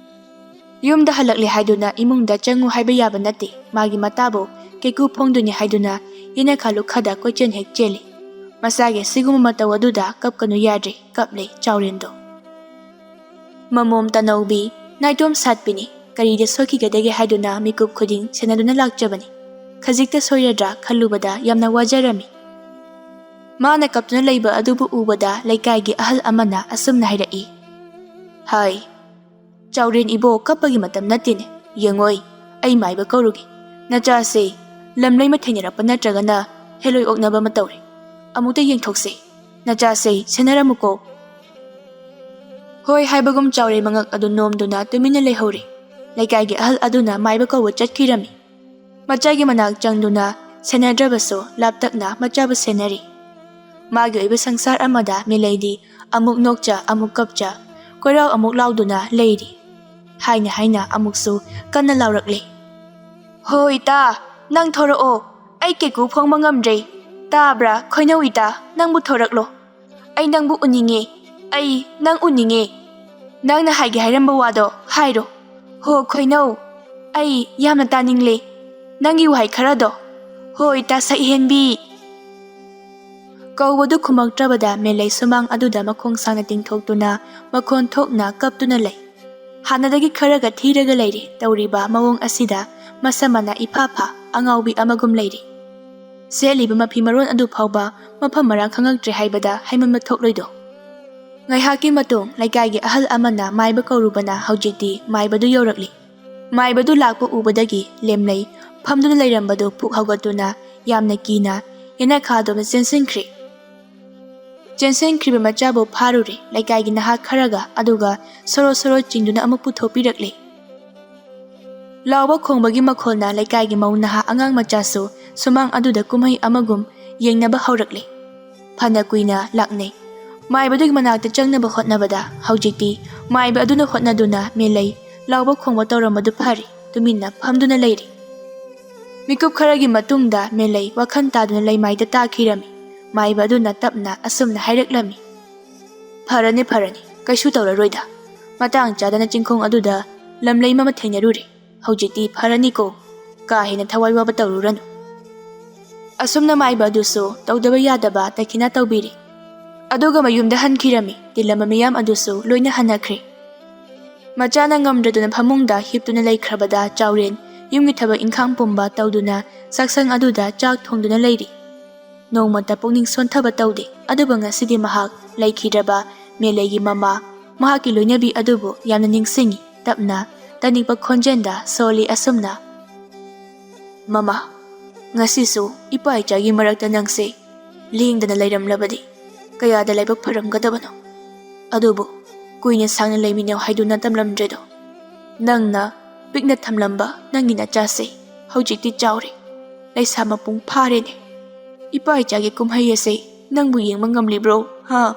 ꯌꯨꯝꯗ ꯍꯜꯂꯛꯂꯦ ꯍꯥꯏꯗꯨꯅ ꯏꯃꯨꯡꯗ ꯆꯪꯉꯨ ꯍꯥꯏꯕ ꯌꯥꯕ ꯅꯠꯇꯦ꯫ ꯃꯥꯒꯤ ꯃꯇꯥꯕꯨ ꯀꯦꯀꯨ ꯐꯣꯡꯗꯣꯏꯅꯤ ꯍꯥꯏꯗꯨꯅ ꯌꯦꯅꯈꯥ ꯂꯨꯈꯥꯗ ꯀꯣꯏꯆꯦꯟ ꯍꯦꯛ ꯆꯦꯜꯂꯤ꯫ ꯃꯆꯥꯒꯤ ꯑꯁꯤꯒꯨꯝꯕ ꯃꯇꯧ ꯑꯗꯨꯗ ꯀꯞꯀꯅꯨ ꯌꯥꯗ꯭ꯔꯦ, ꯀꯞꯂꯦ ꯆꯥꯎꯔꯦꯟꯗꯣ꯫ ꯃꯃꯣꯝ ꯇꯅꯧꯕꯤ, ꯅꯥꯏꯇꯣꯝ ꯁꯥꯠꯄꯤꯅꯤ, ꯀꯔꯤꯗ ꯁꯣꯏꯈꯤꯒꯗꯒꯦ ꯍꯥꯏꯗꯨꯅ ꯃꯤꯀꯨꯞ ꯈꯨꯗꯤꯡ ꯁꯦꯟꯅꯗꯨꯅ ꯂꯥꯛꯆꯕꯅꯤ꯫ ꯈꯖꯤꯛꯇ ꯁꯣꯏꯔꯗ꯭ꯔꯥ ꯈꯜꯂꯨꯕꯗ ꯌꯥꯝꯅ ꯋꯥꯖꯔꯝꯃꯤ꯫ ꯃꯥꯅ ꯀꯞꯇꯨꯅ ꯂꯩꯕ ꯑꯗꯨꯕꯨ ꯎꯕꯗ ꯂꯩꯀꯥꯏꯒꯤ ꯑꯍꯜ ꯑꯃꯅ ꯑꯁꯨꯝꯅ ꯍꯥꯏꯔꯛꯏ, "ꯍꯥꯏ, ꯆꯥꯎꯔꯦꯟ ꯏꯕꯣ, ꯀꯞꯄꯒꯤ ꯃꯇꯝ ꯅꯠꯇꯦꯅꯦ꯫ ꯌꯦꯡꯉꯣꯏ, ꯑꯩ ꯃꯥꯏꯕ ꯀꯧꯔꯨꯒꯦ꯫ ꯅꯆꯥꯁꯦ ꯂꯝꯂꯩꯃ ꯊꯦꯡꯅꯔꯛꯄ ꯅꯠꯇ꯭ꯔꯒꯅ ꯍꯦꯂꯣꯏ ꯑꯣꯛꯅꯕ ꯑꯃ ꯇꯧꯔꯦ꯫ ꯑꯃꯨꯛꯇ ꯌꯦꯡꯊꯣꯛꯁꯦ꯫ ꯅꯆꯥꯁꯦ ꯁꯦꯟꯅꯔꯝꯃꯨꯀꯣ꯫" ꯍꯣꯏ ꯍꯥꯏꯕꯒꯨꯝ ꯆꯥꯎꯔꯦꯟ ꯃꯉꯛ ꯑꯗꯨ ꯅꯣꯝꯗꯨꯅ ꯇꯨꯃꯤꯟꯅ ꯂꯩꯍꯧꯔꯦ꯫ ꯂꯩꯀꯥꯏꯒꯤ ꯑꯍꯜ ꯑꯗꯨꯅ ꯃꯥꯏꯕ ꯀꯧꯕ ꯆꯠꯈꯤꯔꯝꯃꯤ꯫ ꯃꯆꯥꯒꯤ ꯃꯅꯥꯛ ꯆꯪꯗꯨꯅ ꯁꯦꯟꯅꯗ꯭ꯔꯕꯁꯨ ꯂꯥꯞꯇꯛꯅ ꯃꯆꯥꯕꯨ ꯁꯦꯟꯅꯔꯤ꯫ ꯃꯥꯒꯤ ꯑꯣꯏꯕ ꯁꯪꯁꯥꯔ ꯑꯃꯗ ꯃꯤꯂꯩꯗꯤ ꯑꯃꯨꯛ ꯅꯣꯛꯆ ꯑꯃꯨꯛ ꯀꯞꯆ ꯀꯣꯏꯔꯥꯎ ꯑꯃꯨꯛ ꯂꯥꯎꯗꯨꯅ ꯂꯩꯔꯤ꯫ ꯍꯥꯏꯅ ꯍꯥꯏꯅ ꯑꯃꯨꯛꯁꯨ ꯀꯟꯅ ꯂꯥꯎꯔꯛꯂꯦ, "ꯍꯣ ꯏꯇꯥ, ꯅꯪ ꯊꯣꯔꯛꯑꯣ, ꯑꯩ ꯀꯩꯀꯨ ꯐꯣꯡꯕ ꯉꯝꯗ꯭ꯔꯦ꯫ ꯇꯥꯕ꯭ꯔꯥ ꯈꯣꯏꯅꯧ ꯏꯇꯥ, ꯅꯪꯕꯨ ꯊꯣꯔꯛꯂꯣ꯫ ꯑꯩ ꯅꯪꯕꯨ ꯎꯅꯤꯡꯉꯦ, ꯑꯩ ꯅꯪ ꯎꯅꯤꯡꯉꯦ꯫ ꯅꯪꯅ ꯍꯥꯏꯒꯦ ꯍꯥꯏꯔꯝꯕ ꯋꯥꯗꯣ ꯍꯥꯏꯔꯣ꯫ ꯍꯣ ꯈꯣꯏꯅꯧ, ꯑꯩ ꯌꯥꯝꯅ ꯇꯥꯅꯤꯡꯂꯦ ꯅꯪꯒꯤ ꯋꯥꯍꯩ ꯈꯔꯗꯣ꯫ ꯍꯣ ꯏꯇꯥ ꯁꯛꯍꯦꯟꯕꯤ!" ꯀꯧꯕꯗꯨ ꯈꯨꯝꯃꯛꯇ꯭ꯔꯕꯗ ꯃꯦꯂꯩ ꯁꯨꯃꯥꯡ ꯑꯗꯨꯗ ꯃꯈꯣꯡ ꯁꯥꯡꯅ ꯇꯤꯡꯊꯣꯛꯇꯨꯅ ꯃꯈꯣꯟ ꯊꯣꯛꯅ ꯀꯞꯇꯨꯅ ꯂꯩ꯫ ꯍꯥꯟꯅꯗꯒꯤ ꯈꯔꯒ ꯊꯤꯔꯒ ꯂꯩꯔꯤ꯫ ꯇꯧꯔꯤꯕ ꯃꯑꯣꯡ ꯑꯁꯤꯗ ꯃꯁꯝ ꯃꯅꯥ ꯏꯐꯥ ꯐꯥ ꯑꯉꯥꯎꯕꯤ ꯑꯃꯒꯨꯝ ꯂꯩꯔꯤ꯫ ꯁꯦꯠꯂꯤꯕ ꯃꯐꯤ ꯃꯔꯣꯟ ꯑꯗꯨ ꯐꯥꯎꯕ ꯃꯐꯝ ꯃꯔꯥꯡ ꯈꯪꯉꯛꯇ꯭ꯔꯦ ꯍꯥꯏꯕꯗ ꯍꯥꯏꯃꯟꯕ ꯊꯣꯛꯂꯣꯏꯗꯣ꯫ ꯉꯥꯏꯍꯥꯛꯀꯤ ꯃꯇꯨꯡ ꯂꯩꯀꯥꯏꯒꯤ ꯑꯍꯜ ꯑꯃꯅ ꯃꯥꯏꯕ ꯀꯧꯔꯨꯕꯅ ꯍꯧꯖꯤꯛꯇꯤ ꯃꯥꯏꯕꯗꯨ ꯌꯧꯔꯛꯂꯤ꯫ ꯃꯥꯏꯕꯗꯨ ꯂꯥꯛꯄ ꯎꯕꯗꯒꯤ ꯂꯦꯝꯂꯩ ꯐꯝꯗꯨꯅ ꯂꯩꯔꯝꯕꯗꯨ ꯄꯨꯛ ꯍꯧꯒꯠꯇꯨꯅ ꯌꯥꯝꯅ ꯀꯤꯅ ꯌꯦꯅꯈꯥꯗꯣꯝꯗ ꯆꯦꯟꯁꯤꯟꯈ꯭ꯔꯦ꯫ ꯆꯦꯟꯁꯤꯟꯈ꯭ꯔꯤꯕ ꯃꯆꯥꯕꯨ ꯐꯥꯔꯨꯔꯦ ꯂꯩꯀꯥꯏꯒꯤ ꯅꯍꯥ ꯈꯔꯒ, ꯑꯗꯨꯒ ꯁꯣꯔꯣ ꯁꯣꯔꯣ ꯆꯤꯡꯗꯨꯅ ꯑꯃꯨꯛ ꯄꯨꯊꯣꯛꯄꯤꯔꯛꯂꯦ꯫ ꯂꯥꯎꯕ ꯈꯣꯡꯕꯒꯤ ꯃꯈꯣꯜꯅ ꯂꯩꯀꯥꯏꯒꯤ ꯃꯧ ꯅꯍꯥ ꯑꯉꯥꯡ ꯃꯆꯥꯁꯨ ꯁꯨꯃꯥꯡ ꯑꯗꯨꯗ ꯀꯨꯝꯍꯩ ꯑꯃꯒꯨꯝ ꯌꯦꯡꯅꯕ ꯍꯧꯔꯛꯂꯦ꯫ ꯐꯅ ꯀꯨꯏꯅ ꯂꯥꯛꯅꯩ꯫ ꯃꯥꯏꯕꯗꯨꯒꯤ ꯃꯅꯥꯛꯇ ꯆꯪꯅꯕ ꯍꯣꯠꯅꯕꯗ ꯍꯧꯖꯤꯛꯇꯤ ꯃꯥꯏꯕ ꯑꯗꯨꯅ ꯍꯣꯠꯅꯗꯨꯅ ꯃꯦꯂꯩ ꯂꯥꯎꯕ ꯈꯣꯡꯕ ꯇꯧꯔꯝꯕꯗꯨ ꯐꯔꯦ, ꯇꯨꯃꯤꯟꯅ ꯐꯝꯗꯨꯅ ꯂꯩꯔꯦ꯫ ꯃꯤꯀꯨꯞ ꯈꯔꯒꯤ ꯃꯇꯨꯡꯗ ꯃꯦꯂꯩ ꯋꯥꯈꯜ ꯇꯥꯗꯨꯅ ꯂꯩꯃꯥꯏꯗ ꯇꯥꯈꯤꯔꯝꯃꯤ꯫ ꯃꯥꯏꯕ ꯑꯗꯨꯅ ꯇꯞꯅ ꯑꯁꯨꯝꯅ ꯍꯥꯏꯔꯛꯂꯝꯃꯤ, "ꯐꯔꯅꯤ, ꯐꯔꯅꯤ, ꯀꯩꯁꯨ ꯇꯧꯔꯔꯣꯏꯗ꯫ ꯃꯇꯥꯡ ꯆꯥꯗꯅ ꯆꯤꯡꯈꯣꯡ ꯑꯗꯨꯗ ꯂꯝꯂꯩꯃ ꯑꯃ ꯊꯦꯡꯅꯔꯨꯔꯦ꯫ ꯍꯧꯖꯤꯛꯇꯤ ꯐꯔꯅꯤꯀꯣ, ꯀꯥ ꯍꯦꯟꯅ ꯊꯋꯥꯏ ꯋꯥꯕ ꯇꯧꯔꯨꯔꯅꯨ꯫" ꯑꯁꯨꯝꯅ ꯃꯥꯏꯕ ꯑꯗꯨꯁꯨ ꯇꯧꯗꯕ ꯌꯥꯗꯕ ꯗꯈꯤꯅꯥ ꯇꯧꯕꯤꯔꯦ꯫ ꯑꯗꯨꯒ ꯃꯌꯨꯝꯗ ꯍꯟꯈꯤꯔꯝꯃꯤ꯫ ꯇꯤꯜꯂꯝꯕ ꯃꯤꯌꯥꯝ ꯑꯗꯨꯁꯨ ꯂꯣꯏꯅ ꯍꯟꯅꯈ꯭ꯔꯦ꯫ ꯃꯆꯥꯅ ꯉꯝꯗ꯭ꯔꯗꯨꯅ ꯐꯃꯨꯡꯗ ꯍꯤꯞꯇꯨꯅ ꯂꯩꯈ꯭ꯔꯕꯗ ꯆꯥꯎꯔꯦꯟ ꯌꯨꯝꯒꯤ ꯊꯕꯛ ꯏꯪꯈꯥꯡ ꯄꯨꯝꯕ ꯇꯧꯗꯨꯅ ꯆꯥꯛꯁꯪ ꯑꯗꯨꯗ ꯆꯥꯛ ꯊꯣꯡꯗꯨꯅ ꯂꯩꯔꯤ꯫ ꯅꯣꯡꯃꯇ ꯄꯨꯛꯅꯤꯡ ꯁꯣꯟꯊꯕ ꯇꯧꯗꯦ꯫ ꯑꯗꯨꯕꯨ ꯉꯁꯤꯗꯤ ꯃꯍꯥꯛ ꯂꯩꯈꯤꯗ꯭ꯔꯕ ꯃꯦꯂꯩꯒꯤ ꯃꯃꯥ, ꯃꯍꯥꯛꯀꯤ ꯂꯣꯏꯅꯕꯤ ꯑꯗꯨꯕꯨ ꯌꯥꯝꯅ ꯅꯤꯡꯁꯤꯡꯉꯤ꯫ ꯇꯞꯅ, ꯇꯅꯤꯛꯄ ꯈꯣꯟꯖꯦꯜꯗ ꯁꯣꯜꯂꯤ ꯑꯁꯨꯝꯅ, "ꯃꯃꯥ, ꯉꯁꯤꯁꯨ ꯏꯄꯥ ꯏꯆꯥꯒꯤ ꯃꯔꯛꯇ ꯅꯪꯁꯦ ꯂꯦꯡꯗꯅ ꯂꯩꯔꯝꯂꯕꯗꯤ ꯀꯌꯥꯗ ꯂꯥꯏꯕꯛ ꯐꯔꯝꯒꯗꯕꯅꯣ꯫ ꯑꯗꯨꯕꯨ ꯀꯨꯏꯅ ꯁꯥꯡꯅ ꯂꯩꯃꯤꯟꯅꯧ ꯍꯥꯏꯗꯨꯅ ꯇꯝꯂꯝꯗ꯭ꯔꯦꯗꯣ꯫ ꯅꯪꯅ ꯄꯤꯛꯅ ꯊꯝꯂꯝꯕ ꯅꯪꯒꯤ ꯅꯆꯥꯁꯦ ꯍꯧꯖꯤꯛꯇꯤ ꯆꯥꯎꯔꯦ, ꯂꯩꯁꯥ ꯃꯄꯨꯡ ꯐꯥꯔꯦꯅꯦ꯫ ꯏꯄꯥ ꯏꯆꯥꯒꯤ ꯀꯨꯝꯍꯩ ꯑꯁꯦ ꯅꯪꯕꯨ ꯌꯦꯡꯕ ꯉꯝꯂꯤꯕ꯭ꯔꯣ, ꯍꯥ?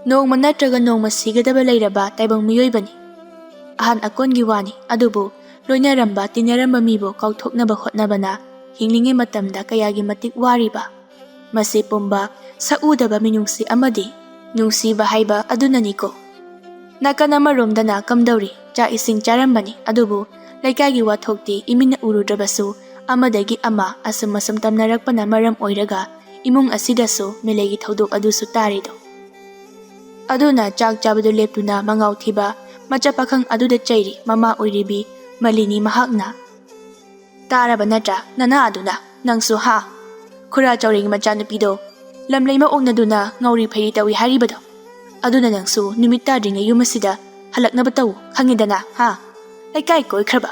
ꯅꯣꯡꯃ ꯅꯠꯇ꯭ꯔꯒ ꯅꯣꯡꯃ ꯁꯤꯒꯗꯕ ꯂꯩꯔꯕ ꯇꯥꯏꯕꯪ ꯃꯤꯑꯣꯏꯕꯅꯤ꯫ ꯑꯍꯟ ꯑꯀꯣꯟꯒꯤ ꯋꯥꯅꯤ, ꯑꯗꯨꯕꯨ ꯂꯣꯏꯅꯔꯝꯕ ꯇꯤꯟꯅꯔꯝꯕ ꯃꯤꯕꯨ ꯀꯥꯎꯊꯣꯛꯅꯕ ꯍꯣꯠꯅꯕꯅ ꯍꯤꯡꯂꯤꯉꯩ ꯃꯇꯝꯗ ꯀꯌꯥꯒꯤ ꯃꯇꯤꯛ ꯋꯥꯔꯤꯕ꯫ ꯃꯁꯤ ꯄꯨꯝꯕ ꯁꯛꯎꯗꯕ ꯃꯤꯅꯨꯡꯁꯤ ꯑꯃꯗꯤ ꯅꯨꯡꯁꯤꯕ ꯍꯥꯏꯕ ꯑꯗꯨꯅꯅꯤꯀꯣ꯫ ꯅꯥꯀꯟ ꯑꯃꯔꯣꯝꯗꯅ ꯀꯝꯗꯧꯔꯤ, ꯆꯥꯛ ꯏꯁꯤꯡ ꯆꯥꯔꯝꯕꯅꯤ, ꯑꯗꯨꯕꯨ ꯂꯩꯀꯥꯏꯒꯤ ꯋꯥꯊꯣꯛꯇꯤ ꯏꯃꯤꯠꯅ ꯎꯔꯨꯗ꯭ꯔꯕꯁꯨ ꯑꯃꯗꯒꯤ ꯑꯃ ꯑꯁꯨꯝ ꯑꯁꯨꯝ ꯇꯝꯅꯔꯛꯄꯅ ꯃꯔꯝ ꯑꯣꯏꯔꯒ ꯏꯃꯨꯡ ꯑꯁꯤꯗꯁꯨ ꯃꯤꯂꯩꯒꯤ ꯊꯧꯗꯣꯛ ꯑꯗꯨꯁꯨ ꯇꯥꯔꯤꯗꯣ꯫ ꯑꯗꯨꯅ ꯆꯥꯛ ꯆꯥꯕꯗꯨ ꯂꯦꯞꯇꯨꯅ ꯃꯉꯥꯎ ꯊꯤꯕ ꯃꯆꯥ ꯄꯥꯈꯪ ꯑꯗꯨꯗ ꯆꯩꯔꯤ ꯃꯃꯥ ꯑꯣꯏꯔꯤꯕꯤ ꯃꯂꯤꯅꯤ ꯃꯍꯥꯛꯅ꯫ "ꯇꯥꯔꯕ ꯅꯠꯇ꯭ꯔꯥ ꯅꯅꯥ ꯑꯗꯨꯅ? ꯅꯪꯁꯨ ꯍꯥ? ꯈꯨꯔꯥ ꯆꯥꯎꯔꯦꯟꯒꯤ ꯃꯆꯥꯅꯨꯄꯤꯗꯣ ꯂꯝꯂꯩꯃ ꯑꯣꯛꯅꯗꯨꯅ ꯉꯥꯎꯔꯤ ꯐꯩꯔꯤ ꯇꯧꯏ ꯍꯥꯏꯔꯤꯕꯗꯣ꯫ ꯑꯗꯨꯅ ꯅꯪꯁꯨ ꯅꯨꯃꯤꯠ ꯇꯥꯗ꯭ꯔꯤꯉꯩ ꯌꯨꯝ ꯑꯁꯤꯗ ꯍꯜꯂꯛꯅꯕ ꯇꯧ, ꯈꯪꯉꯦꯗꯅ, ꯍꯥ? ꯂꯩꯀꯥꯏ ꯀꯣꯏꯈ꯭ꯔꯕ,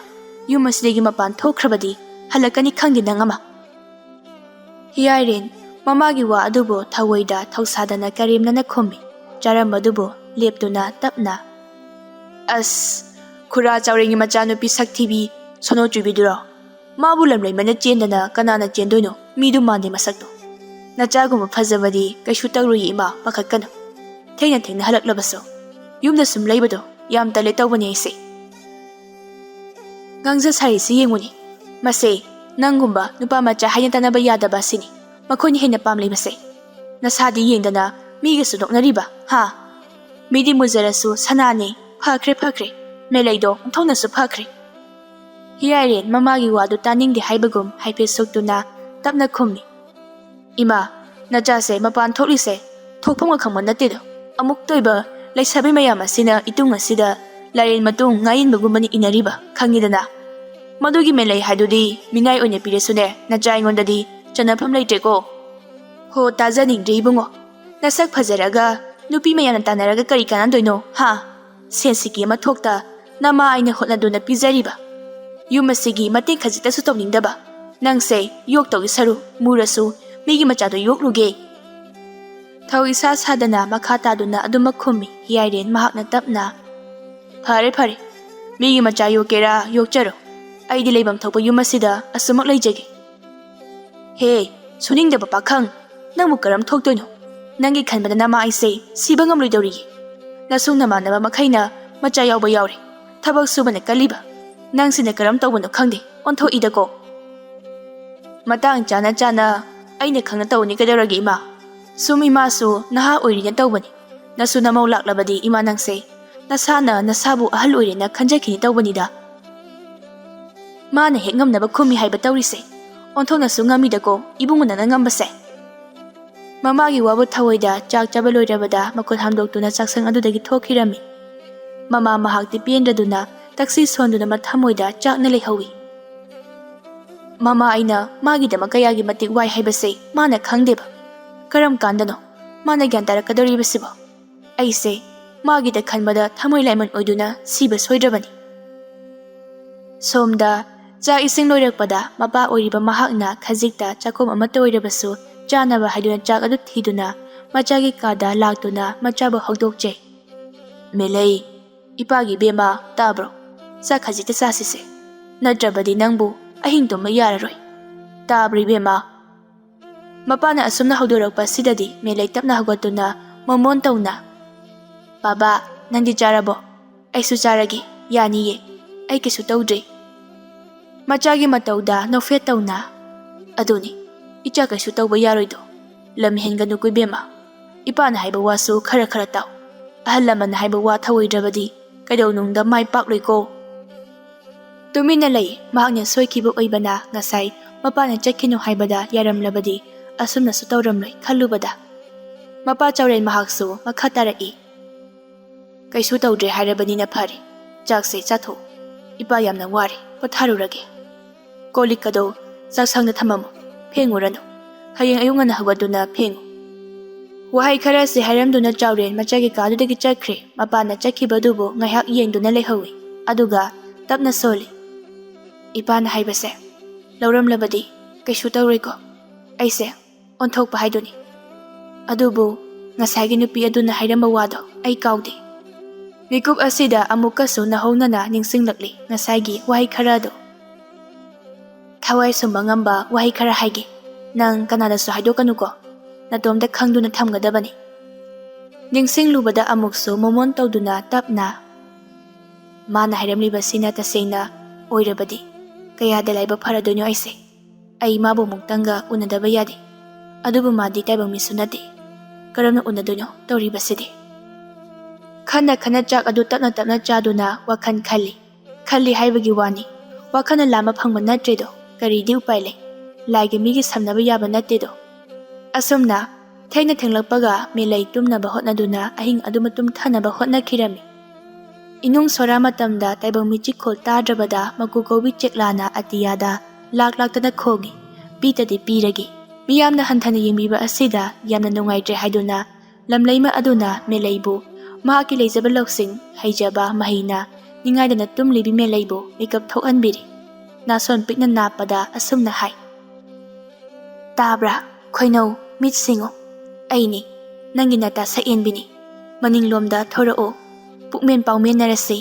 ꯌꯨꯝ ꯑꯁꯤꯗꯒꯤ ꯃꯄꯥꯟ ꯊꯣꯛꯈ꯭ꯔꯕꯗꯤ ꯍꯜꯂꯛꯀꯅꯤ ꯈꯪꯗꯦ ꯅꯪ ꯑꯃ꯫" ꯍꯤꯌꯥꯏꯔꯦꯟ ꯃꯃꯥꯒꯤ ꯋꯥ ꯑꯗꯨꯕꯨ ꯊꯑꯣꯏꯗ ꯊꯧꯁꯥꯗꯅ ꯀꯔꯦꯝꯅꯅ ꯈꯨꯝꯃꯤ꯫ ꯆꯥꯔꯝꯕꯗꯨꯕꯨ ꯂꯦꯞꯇꯨꯅ ꯇꯞꯅ, "ꯑꯁ, ꯈꯨꯔꯥ ꯆꯥꯎꯔꯦꯟꯒꯤ ꯃꯆꯥꯅꯨꯄꯤ ꯁꯛꯊꯤꯕꯤ ꯁꯣꯅꯣ ꯆꯨꯕꯤꯗꯨꯔꯣ? ꯃꯥꯕꯨ ꯂꯝꯂꯩꯃꯅ ꯆꯦꯟꯗꯅ ꯀꯅꯥꯅ ꯆꯦꯟꯗꯣꯏꯅꯣ? ꯃꯤꯗꯨ ꯃꯥꯟꯗꯦ ꯃꯁꯛꯇꯣ꯫ ꯅꯆꯥꯒꯨꯝꯕ ꯐꯖꯕꯗꯤ ꯀꯩꯁꯨ ꯇꯧꯔꯨꯏ ꯏꯃꯥ, ꯄꯥꯈꯠꯀꯅꯨ꯫ ꯊꯦꯡꯅ ꯊꯦꯡꯅ ꯍꯜꯂꯛꯂꯕꯁꯨ ꯌꯨꯝꯗ ꯁꯨꯝ ꯂꯩꯕꯗꯣ ꯌꯥꯝ ꯇꯜꯂꯦ ꯇꯧꯕꯅꯦ ꯑꯩꯁꯦ꯫" "ꯉꯥꯡꯖ ꯁꯥꯔꯤꯁꯤ ꯌꯦꯡꯉꯨꯅꯦ꯫ ꯃꯁꯦ ꯅꯪꯒꯨꯝꯕ ꯅꯨꯄꯥ ꯃꯆꯥ ꯍꯥꯏꯅ ꯇꯥꯟꯅꯕ ꯌꯥꯗꯕ ꯑꯁꯤꯅꯤ ꯃꯈꯣꯏꯅ ꯍꯦꯟꯅ ꯄꯥꯝꯂꯤꯕꯁꯦ꯫ ꯅꯁꯥꯗꯤ ꯌꯦꯡꯗꯅ ꯃꯤꯒꯁꯨ ꯅꯣꯛꯅꯔꯤꯕ, ꯍꯥ? ꯃꯤꯗꯤ ꯃꯨꯖꯔꯁꯨ ꯁꯅꯥꯅꯤ꯫ ꯐꯈ꯭ꯔꯦ, ꯐꯈ꯭ꯔꯦ꯫ ꯃꯦꯂꯩꯗꯣ ꯑꯣꯟꯊꯣꯛꯅꯁꯨ ꯐꯈ꯭ꯔꯦ꯫" ꯍꯤꯌꯥꯏꯔꯦꯟ ꯃꯃꯥꯒꯤ ꯋꯥꯗꯨ ꯇꯥꯅꯤꯡꯗꯦ ꯍꯥꯏꯕꯒꯨꯝ ꯍꯥꯏꯐꯦꯠ ꯁꯣꯛꯇꯨꯅ ꯇꯞꯅ ꯈꯨꯝꯃꯤ꯫ "ꯏꯃꯥ, ꯅꯆꯥꯁꯦ ꯃꯄꯥꯟ ꯊꯣꯛꯂꯤꯁꯦ ꯊꯣꯛꯐꯝꯒ ꯈꯪꯕ ꯅꯠꯇꯦꯗꯣ꯫ ꯑꯃꯨꯛꯇ ꯑꯣꯏꯕ ꯂꯩꯁꯥꯕꯤ ꯃꯌꯥꯝ ꯑꯁꯤꯅ ꯏꯇꯨꯡ ꯑꯁꯤꯗ ꯂꯥꯏꯔꯦꯟ ꯃꯇꯨꯡ ꯉꯥꯏꯏꯟꯕꯒꯨꯝꯕꯅꯤ ꯏꯟꯅꯔꯤꯕ, ꯈꯪꯉꯤꯗꯅ꯫ ꯃꯗꯨꯒꯤ ꯃꯦꯂꯩ ꯍꯥꯏꯗꯨꯗꯤ ꯃꯤꯅꯥꯏ ꯑꯣꯏꯅ ꯄꯤꯔꯁꯨꯅꯦ, ꯅꯆꯥ ꯑꯩꯉꯣꯟꯗꯗꯤ ꯆꯟꯅꯐꯝ ꯂꯩꯇ꯭ꯔꯦꯀꯣ꯫" "ꯍꯣ, ꯇꯥꯖꯅꯤꯡꯗ꯭ꯔꯦ ꯏꯕꯨꯡꯉꯣ꯫ ꯅꯁꯛ ꯐꯖꯔꯒ ꯅꯨꯄꯤ ꯃꯌꯥꯝꯅ ꯇꯥꯟꯅꯔꯒ ꯀꯔꯤ ꯀꯥꯟꯅꯗꯣꯏꯅꯣ, ꯍꯥ? ꯁꯦꯟꯁꯤꯀꯤ ꯑꯃ ꯊꯣꯛꯇ ꯅꯃꯥ ꯑꯩꯅ ꯍꯣꯠꯅꯗꯨꯅ ꯄꯤꯖꯔꯤꯕ꯫ ꯌꯨꯝ ꯑꯁꯤꯒꯤ ꯃꯇꯦꯡ ꯈꯖꯤꯛꯇꯁꯨ ꯇꯧꯅꯤꯡꯗꯕ ꯅꯪꯁꯦ ꯌꯣꯛꯇꯧꯒꯤ ꯁꯔꯨ ꯃꯨꯔꯁꯨ ꯃꯤꯒꯤ ꯃꯆꯥꯗꯣ ꯌꯣꯛꯂꯨꯒꯦ꯫" ꯊꯧ ꯏꯁꯥ ꯁꯥꯗꯅ ꯃꯈꯥ ꯇꯥꯗꯨꯅ ꯑꯗꯨꯃꯛ ꯈꯨꯝꯃꯤ ꯍꯤꯌꯥꯏꯔꯦꯟ ꯃꯍꯥꯛꯅ ꯇꯞꯅ꯫ "ꯐꯔꯦ, ꯐꯔꯦ꯫ ꯃꯤꯒꯤ ꯃꯆꯥ ꯌꯣꯛꯀꯦꯔꯥ ꯌꯣꯛꯆꯔꯣ, ꯑꯩꯗꯤ ꯂꯩꯐꯝ ꯊꯣꯛꯄ ꯌꯨꯝ ꯑꯁꯤꯗ ꯑꯁꯨꯃꯛ ꯂꯩꯖꯒꯦ꯫ ꯍꯦ, ꯁꯨꯅꯤꯡꯗꯕ ꯄꯥꯈꯪ, ꯅꯪꯕꯨ ꯀꯔꯝ ꯊꯣꯛꯇꯣꯏꯅꯣ? ꯅꯪꯒꯤ ꯈꯟꯕꯗ ꯅꯃꯥ ꯑꯩꯁꯦ ꯁꯤꯕ ꯉꯝꯂꯣꯏꯗꯧꯔꯤꯌꯦ꯫ ꯅꯁꯨꯡ ꯅꯃꯥꯟꯅꯕ ꯃꯈꯩꯅ ꯃꯆꯥ ꯌꯥꯎꯕ ꯌꯥꯎꯔꯦ, ꯊꯕꯛ ꯁꯨꯕꯅ ꯀꯜꯂꯤꯕ꯫ ꯅꯪꯁꯤꯅ ꯀꯔꯝ ꯇꯧꯕꯅꯣ ꯈꯪꯗꯦ, ꯑꯣꯟꯊꯣꯛꯏꯗꯀꯣ꯫ ꯃꯇꯥꯡ ꯆꯥꯅ ꯆꯥꯅ ꯑꯩꯅ ꯈꯪꯅ ꯇꯧꯅꯤ ꯀꯩꯗꯧꯔꯒꯦ ꯏꯃꯥ? ꯁꯨꯝ ꯏꯃꯥꯁꯨ ꯅꯍꯥ ꯑꯣꯏꯔꯤꯅ ꯇꯧꯕꯅꯤ꯫ ꯅꯁꯨ ꯅꯃꯧ ꯂꯥꯛꯂꯕꯗꯤ ꯏꯃꯥ ꯅꯪꯁꯦ ꯅꯁꯥꯅ ꯅꯁꯥꯕꯨ ꯑꯍꯜ ꯑꯣꯏꯔꯦꯅ ꯈꯟꯖꯈꯤꯅꯤ ꯇꯧꯕꯅꯤꯗ꯫ ꯃꯥꯅ ꯍꯦꯛ ꯉꯝꯅꯕ ꯈꯨꯝꯃꯤ ꯍꯥꯏꯕ ꯇꯧꯔꯤꯁꯦ꯫ ꯑꯣꯟꯊꯣꯛꯅꯁꯨ ꯉꯝꯃꯤꯗꯀꯣ ꯏꯕꯨꯡꯉꯣ ꯅꯪꯅ ꯉꯝꯕꯁꯦ꯫ ꯃꯃꯥꯒꯤ ꯋꯥꯕꯨ ꯊꯑꯣꯏꯗ ꯆꯥꯛ ꯆꯥꯕ ꯂꯣꯏꯔꯕꯗ ꯃꯈꯨꯠ ꯍꯥꯝꯗꯣꯛꯇꯨꯅ ꯆꯥꯛꯁꯪ ꯑꯗꯨꯗꯒꯤ ꯊꯣꯛꯈꯤꯔꯝꯃꯤ꯫ ꯃꯃꯥ ꯃꯍꯥꯛꯇꯤ ꯄꯦꯟꯗ꯭ꯔꯗꯨꯅ ꯇꯛꯁꯤ ꯁꯣꯟꯗꯨꯅ ꯃꯊꯃꯣꯏꯗ ꯆꯥꯛꯅ ꯂꯩꯍꯧꯏ꯫ ꯃꯃꯥ ꯑꯩꯅ ꯃꯥꯒꯤꯗꯃꯛ ꯀꯌꯥꯒꯤ ꯃꯇꯤꯛ ꯋꯥꯏ ꯍꯥꯏꯕꯁꯦ ꯃꯥꯅ ꯈꯪꯗꯦꯕ꯫ ꯀꯔꯝ ꯀꯥꯟꯗꯅꯣ ꯃꯥꯅ ꯒ꯭ꯌꯥꯟ ꯇꯥꯔꯛꯀꯗꯧꯔꯤꯕꯁꯤꯕꯣ? ꯑꯩꯁꯦ ꯃꯥꯒꯤꯗ ꯈꯟꯕꯗ ꯊꯃꯣꯏ ꯂꯥꯏꯃꯟ ꯑꯣꯏꯗꯨꯅ ꯁꯤꯕ ꯁꯣꯏꯗ꯭ꯔꯕꯅꯤ꯫ ꯁꯣꯝꯗ ꯆꯥꯛ ꯏꯁꯤꯡ ꯂꯣꯏꯔꯛꯄꯗ ꯃꯄꯥ ꯑꯣꯏꯔꯤꯕ ꯃꯍꯥꯛꯅ ꯈꯖꯤꯛꯇ ꯆꯥꯛꯈꯨꯝ ꯑꯃꯠꯇ ꯑꯣꯏꯔꯕꯁꯨ ꯆꯥꯅꯕ ꯍꯥꯏꯗꯨꯅ ꯆꯥꯛ ꯑꯗꯨ ꯊꯤꯗꯨꯅ ꯃꯆꯥꯒꯤ ꯀꯥꯗ ꯂꯥꯛꯇꯨꯅ ꯃꯆꯥꯕꯨ ꯍꯧꯗꯣꯛꯆꯩ꯫ "ꯃꯦꯂꯩ, ꯏꯄꯥꯒꯤ ꯏꯕꯦꯝꯃ, ꯇꯥꯕ꯭ꯔꯣ? ꯆꯥꯛ ꯈꯖꯤꯛꯇ ꯆꯥꯁꯤꯁꯦ, ꯅꯠꯇ꯭ꯔꯕꯗꯤ ꯅꯪꯕꯨ ꯑꯍꯤꯡ ꯇꯨꯝꯕ ꯌꯥꯔꯔꯣꯏ꯫ ꯇꯥꯕ꯭ꯔꯣ ꯏꯕꯦꯝꯃ?" ꯃꯄꯥꯅ ꯑꯁꯨꯝꯅ ꯍꯧꯗꯣꯔꯛꯄꯁꯤꯗꯗꯤ ꯃꯦꯂꯩ ꯇꯞꯅ ꯍꯧꯒꯠꯇꯨꯅ ꯃꯣꯃꯣꯟ ꯇꯧꯅ, "ꯕꯥꯕꯥ, ꯅꯪꯗꯤ ꯆꯥꯔꯕꯣ? ꯑꯩꯁꯨ ꯆꯥꯔꯒꯦ, ꯌꯥꯅꯤꯌꯦ, ꯑꯩ ꯀꯩꯁꯨ ꯇꯧꯗ꯭ꯔꯦ"꯫ ꯃꯆꯥꯒꯤ ꯃꯇꯧꯗ ꯅꯣꯛꯐꯦꯠ ꯇꯧꯅ, "ꯑꯗꯨꯅꯤ, ꯏꯆꯥ ꯀꯩꯁꯨ ꯇꯧꯕ ꯌꯥꯔꯣꯏꯗꯣ꯫ ꯂꯝ ꯍꯦꯟꯒꯅꯨꯀꯣ ꯏꯕꯦꯝꯃ꯫ ꯏꯄꯥꯅ ꯍꯥꯏꯕ ꯋꯥꯁꯨ ꯈꯔ ꯈꯔ ꯇꯥꯎ꯫ ꯑꯍꯜ ꯂꯃꯟꯅ ꯍꯥꯏꯕ ꯋꯥ ꯊꯧꯑꯣꯏꯗ꯭ꯔꯕꯗꯤ ꯀꯩꯗꯧꯅꯨꯡꯗ ꯃꯥꯏ ꯄꯥꯛꯂꯣꯏꯀꯣ"꯫ ꯇꯨꯃꯤꯟꯅ ꯂꯩ꯫ ꯃꯍꯥꯛꯅ ꯁꯣꯏꯈꯤꯕ ꯑꯣꯏꯕꯅ ꯉꯁꯥꯏ ꯃꯄꯥꯅ ꯆꯠꯈꯤꯅꯨ ꯍꯥꯏꯕꯗ ꯌꯥꯔꯝꯂꯕꯗꯤ ꯑꯁꯨꯝꯅꯁꯨ ꯇꯧꯔꯝꯂꯣꯏ ꯈꯜꯂꯨꯕꯗ꯫ ꯃꯄꯥ ꯆꯥꯎꯔꯦꯟ ꯃꯍꯥꯛꯁꯨ ꯃꯈꯥ ꯇꯥꯔꯛꯏ, "ꯀꯩꯁꯨ ꯇꯧꯗ꯭ꯔꯦ ꯍꯥꯏꯔꯕꯅꯤꯅ ꯐꯔꯦ꯫ ꯆꯥꯛꯁꯦ ꯆꯥꯊꯣꯛ꯫ ꯏꯄꯥ ꯌꯥꯝꯅ ꯋꯥꯔꯦ, ꯄꯣꯊꯥꯔꯨꯔꯒꯦ꯫ ꯀꯣꯜ ꯂꯤꯛꯀꯗꯣ ꯆꯥꯛꯁꯪꯗ ꯊꯝꯃꯝꯃꯨ, ꯐꯦꯡꯉꯨꯔꯅꯨ꯫ ꯍꯌꯦꯡ ꯑꯌꯨꯛ ꯉꯟꯅ ꯍꯧꯒꯠꯇꯨꯅ ꯐꯦꯡꯉꯨ"꯫ ꯋꯥꯍꯩ ꯈꯔꯁꯤ ꯍꯥꯏꯔꯝꯗꯨꯅ ꯆꯥꯎꯔꯦꯟ ꯃꯆꯥꯒꯤ ꯀꯥꯗꯨꯗꯒꯤ ꯆꯠꯈ꯭ꯔꯦ꯫ ꯃꯄꯥꯅ ꯆꯠꯈꯤꯕꯗꯨꯕꯨ ꯉꯥꯏꯍꯥꯛ ꯌꯦꯡꯗꯨꯅ ꯂꯩꯍꯧꯏ꯫ ꯑꯗꯨꯒ ꯇꯞꯅ ꯁꯣꯜꯂꯤ, "ꯏꯄꯥꯅ ꯍꯥꯏꯕꯁꯦ ꯂꯧꯔꯝꯂꯕꯗꯤ ꯀꯩꯁꯨ ꯇꯧꯔꯣꯏꯀꯣ? ꯑꯩꯁꯦ ꯑꯣꯟꯊꯣꯛꯄ ꯍꯥꯏꯗꯨꯅꯤ꯫ ꯑꯗꯨꯕꯨ ꯉꯁꯥꯏꯒꯤ ꯅꯨꯄꯤ ꯑꯗꯨꯅ ꯍꯥꯏꯔꯝꯕ ꯋꯥꯗꯣ ꯑꯩ ꯀꯥꯎꯗꯦ"꯫ ꯃꯤꯀꯨꯞ ꯑꯁꯤꯗ ꯑꯃꯨꯛꯀꯁꯨ ꯅꯧꯍꯧꯅꯅ ꯅꯤꯡꯁꯤꯡꯂꯛꯂꯤ ꯉꯁꯥꯏꯒꯤ ꯋꯥꯍꯩ ꯈꯔ ꯑꯗꯨ꯫ "ꯊꯋꯥꯏ ꯁꯨꯝꯕ ꯉꯝꯕ ꯋꯥꯍꯩ ꯈꯔ ꯍꯥꯏꯒꯦ꯫ ꯅꯪ ꯀꯅꯥꯗꯁꯨ ꯍꯥꯏꯗꯣꯛꯀꯅꯨꯀꯣ꯫ ꯅꯇꯣꯝꯇ ꯈꯪꯗꯨꯅ ꯊꯝꯒꯗꯕꯅꯤ꯫" ꯅꯤꯡꯁꯤꯡꯂꯨꯕꯗ ꯑꯃꯨꯛꯁꯨ ꯃꯣꯃꯣꯟ ꯇꯧꯗꯨꯅ ꯇꯞꯅ, "ꯃꯥꯅ ꯍꯥꯏꯔꯝꯂꯤꯕꯁꯤꯅ ꯇꯁꯦꯡꯅ ꯑꯣꯏꯔꯕꯗꯤ ꯀꯌꯥꯗ ꯂꯥꯏꯕꯛ ꯐꯔꯗꯣꯏꯅꯣ ꯑꯩꯁꯦ꯫ ꯑꯩ ꯃꯥꯕꯨ ꯑꯃꯨꯛꯇꯪꯒ ꯎꯅꯗꯕ ꯌꯥꯗꯦ꯫ ꯑꯗꯨꯕꯨ ꯃꯥꯗꯤ ꯇꯥꯏꯕꯪ ꯃꯤꯁꯨ ꯅꯠꯇꯦ꯫ ꯀꯔꯝꯅ ꯎꯅꯗꯣꯏꯅꯣ ꯇꯧꯔꯤꯕꯁꯤꯗꯤ?" ꯈꯟꯅ ꯈꯟꯅ ꯆꯥꯛ ꯑꯗꯨ ꯇꯞꯅ ꯇꯞꯅ ꯆꯥꯗꯨꯅ ꯋꯥꯈꯜ ꯈꯜꯂꯤ꯫ ꯈꯜꯂꯤ ꯍꯥꯏꯕꯒꯤ ꯋꯥꯅꯤ꯫ ꯋꯥꯈꯜꯅ ꯂꯥꯝꯕ ꯐꯪꯕ ꯅꯠꯇ꯭ꯔꯦꯗꯣ꯫ ꯀꯔꯤꯗꯤ ꯎꯄꯥꯏ ꯂꯩ? ꯂꯥꯏꯒ ꯃꯤꯒ ꯁꯝꯅꯕ ꯌꯥꯕ ꯅꯠꯇꯦꯗꯣ꯫ ꯑꯁꯨꯝꯅ ꯊꯦꯡꯅ ꯊꯦꯡꯂꯛꯄꯒ ꯃꯦꯂꯩ ꯇꯨꯝꯅꯕ ꯍꯣꯠꯅꯗꯨꯅ ꯑꯍꯤꯡ ꯑꯗꯨꯃ ꯇꯨꯝꯊꯅꯕ ꯍꯣꯠꯅꯈꯤꯔꯝꯃꯤ꯫ ꯏꯅꯨꯡ ꯁꯣꯔꯥ ꯃꯇꯝꯗ ꯇꯥꯏꯕꯪ ꯃꯤꯆꯤꯛꯈꯣꯜ ꯇꯥꯗ꯭ꯔꯕꯗ ꯃꯀꯨ ꯀꯧꯕꯤ ꯆꯦꯛꯂꯥꯅ ꯑꯇꯤꯌꯥꯗ ꯂꯥꯛ ꯂꯥꯛꯇꯅ ꯈꯣꯡꯏ, "ꯄꯤꯇꯗꯤ ꯄꯤꯔꯒꯦ꯫" ꯃꯤꯌꯥꯝꯅ ꯍꯟꯊꯅ ꯌꯦꯡꯕꯤꯕ ꯑꯁꯤꯗ ꯌꯥꯝꯅ ꯅꯨꯡꯉꯥꯏꯇ꯭ꯔꯦ ꯍꯥꯏꯗꯨꯅ ꯂꯝꯂꯩꯃ ꯑꯗꯨꯅ ꯃꯦꯂꯩꯕꯨ ꯃꯍꯥꯛꯀꯤ ꯂꯩꯖꯕ ꯂꯧꯁꯤꯡ, ꯍꯩꯖꯕ ꯃꯍꯩꯅ ꯅꯤꯡꯉꯥꯏꯗꯅ ꯇꯨꯝꯂꯤꯕꯤ ꯃꯦꯂꯩꯕꯨ ꯃꯤꯀꯞ ꯊꯣꯛꯍꯟꯕꯤꯔꯤ꯫ ꯅꯥꯁꯣꯟ ꯄꯤꯛꯅ ꯅꯥꯞꯄꯗ ꯑꯁꯨꯝꯅ ꯍꯥꯏ, "ꯇꯥꯕ꯭ꯔꯥ? ꯈꯣꯏꯅꯧ, ꯃꯤꯠ ꯁꯤꯡꯉꯨ꯫ ꯑꯩꯅꯤ, ꯅꯪꯒꯤ ꯅꯇꯥ ꯁꯛꯌꯦꯟꯕꯤꯅꯤ꯫ ꯃꯅꯤꯡꯂꯣꯝꯗ ꯊꯣꯔꯛꯎ꯫ ꯄꯨꯛꯃꯦꯟ ꯄꯥꯎꯃꯦꯟꯅꯔꯁꯤ꯫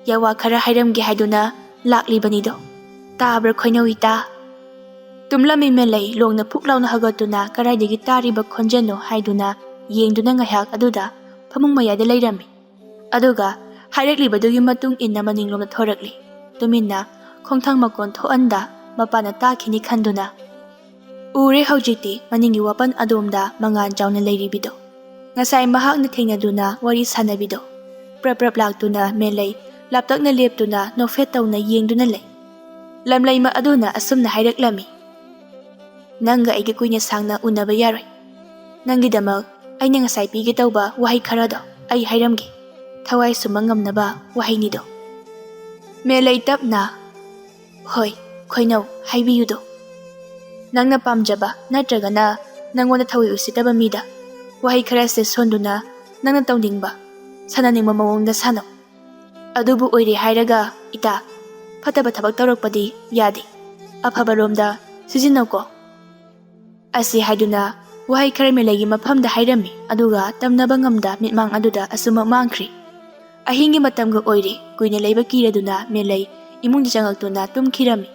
ꯌꯥꯋꯥ ꯈꯔ ꯍꯥꯏꯔꯝꯒꯦ ꯍꯥꯏꯗꯨꯅ ꯂꯥꯛꯂꯤꯕꯅꯤꯗꯣ꯫ ꯇꯥꯕ꯭ꯔꯥ ꯈꯣꯏꯅꯧ ꯏꯇꯥ?" ꯇꯨꯝꯂꯝꯃꯤ ꯃꯦꯂꯩ ꯂꯣꯡꯅ ꯐꯨꯛ ꯂꯥꯎꯅ ꯍꯧꯒꯠꯇꯨꯅ ꯀꯗꯥꯏꯗꯒꯤ ꯇꯥꯔꯤꯕ ꯈꯣꯟꯖꯦꯜꯅꯣ ꯍꯥꯏꯗꯨꯅ ꯌꯦꯡꯗꯨꯅ ꯉꯥꯏꯍꯥꯛ ꯑꯗꯨꯗ ꯐꯃꯨꯡ ꯃꯌꯥꯏꯗ ꯂꯩꯔꯝꯃꯤ꯫ ꯑꯗꯨꯒ ꯍꯥꯏꯔꯛꯂꯤꯕꯗꯨꯒꯤ ꯃꯇꯨꯡ ꯏꯟꯅ ꯃꯅꯤꯡꯂꯣꯝꯗ ꯊꯣꯔꯛꯂꯤ꯫ ꯇꯨꯃꯤꯟꯅ ꯈꯣꯡꯊꯥꯡ ꯃꯀꯣꯟ ꯊꯣꯛꯍꯟꯗ ꯃꯄꯥꯅ ꯇꯥꯈꯤꯅꯤ ꯈꯟꯗꯨꯅ꯫ ꯎꯔꯦ ꯍꯧꯖꯤꯛꯇꯤ ꯃꯅꯤꯡꯒꯤ ꯋꯥꯄꯟ ꯑꯗꯣꯝꯗ ꯃꯉꯥꯜ ꯆꯥꯎꯅ ꯂꯩꯔꯤꯕꯤꯗꯣ꯫ ꯉꯁꯥꯏ ꯃꯍꯥꯛꯅ ꯊꯦꯡꯅꯗꯨꯅ ꯋꯥꯔꯤ ꯁꯥꯟꯅꯕꯤꯗꯣ꯫ ꯄ꯭ꯔꯞ ꯄ꯭ꯔꯞ ꯂꯥꯛꯇꯨꯅ ꯃꯦꯂꯩ ꯂꯥꯞꯇꯛꯅ ꯂꯦꯞꯇꯨꯅ ꯅꯣꯛꯐꯦꯠ ꯇꯧꯅ ꯌꯦꯡꯗꯨꯅ ꯂꯩ꯫ ꯂꯝꯂꯩꯃ ꯑꯗꯨꯅ ꯑꯁꯨꯝꯅ ꯍꯥꯏꯔꯛꯂꯝꯃꯤ, "ꯅꯪꯒ ꯑꯩꯒ ꯀꯨꯏꯅ ꯁꯥꯡꯅ ꯎꯅꯕ ꯌꯥꯔꯣꯏ꯫ ꯅꯪꯒꯤꯗꯃꯛ ꯑꯩꯅ ꯉꯁꯥꯏ ꯄꯤꯒꯦ ꯇꯧꯕ ꯋꯥꯍꯩ ꯈꯔꯗꯣ ꯑꯩ ꯍꯥꯏꯔꯝꯒꯦ꯫ ꯊꯋꯥꯏ ꯁꯨꯝꯕ ꯉꯝꯅꯕ ꯋꯥꯍꯩꯅꯤꯗꯣ꯫" ꯃꯦꯂꯩ ꯇꯞꯅ, "ꯍꯣꯏ, ꯈꯣꯏꯅꯧ, ꯍꯥꯏꯕꯤꯌꯨꯗꯣ꯫ ꯅꯪꯅ ꯄꯥꯝꯖꯕ ꯅꯠꯇ꯭ꯔꯒꯅ ꯅꯪꯉꯣꯟꯗ ꯊꯋꯥꯏ ꯎꯁꯤꯠꯇꯕ ꯃꯤꯗ ꯋꯥꯍꯩ ꯈꯔꯁꯦ ꯁꯣꯟꯗꯨꯅ ꯅꯪꯅ ꯇꯧꯅꯤꯡꯕ, ꯁꯥꯟꯅꯅꯤꯡꯕ ꯃꯑꯣꯡꯗ ꯁꯥꯟꯅꯧ꯫ ꯑꯗꯨꯕꯨ ꯑꯣꯏꯔꯦ ꯍꯥꯏꯔꯒ, ꯏꯇꯥ, ꯐꯠꯇꯕ ꯊꯕꯛ ꯇꯧꯔꯛꯄꯗꯤ ꯌꯥꯗꯦ꯫ ꯑꯐꯕꯔꯣꯝꯗ ꯁꯤꯖꯤꯟꯅꯧꯀꯣ꯫" ꯑꯁꯤ ꯍꯥꯏꯗꯨꯅ ꯋꯥꯍꯩ ꯈꯔ ꯃꯦꯂꯩꯒꯤ ꯃꯐꯝꯗ ꯍꯥꯏꯔꯝꯃꯤ, ꯑꯗꯨꯒ ꯇꯝꯅꯕ ꯉꯝꯗ ꯃꯤꯠꯃꯥꯡ ꯑꯗꯨꯗ ꯑꯁꯨꯝꯃꯛ ꯃꯥꯡꯈ꯭ꯔꯤ꯫ ꯑꯍꯤꯡꯒꯤ ꯃꯇꯝꯒ ꯑꯣꯏꯔꯦ꯫ ꯀꯨꯏꯅ ꯂꯩꯕ ꯀꯤꯔꯗꯨꯅ ꯃꯦꯂꯩ ꯏꯃꯨꯡꯗ ꯆꯪꯉꯛꯇꯨꯅ ꯇꯨꯝꯈꯤꯔꯝꯃꯤ꯫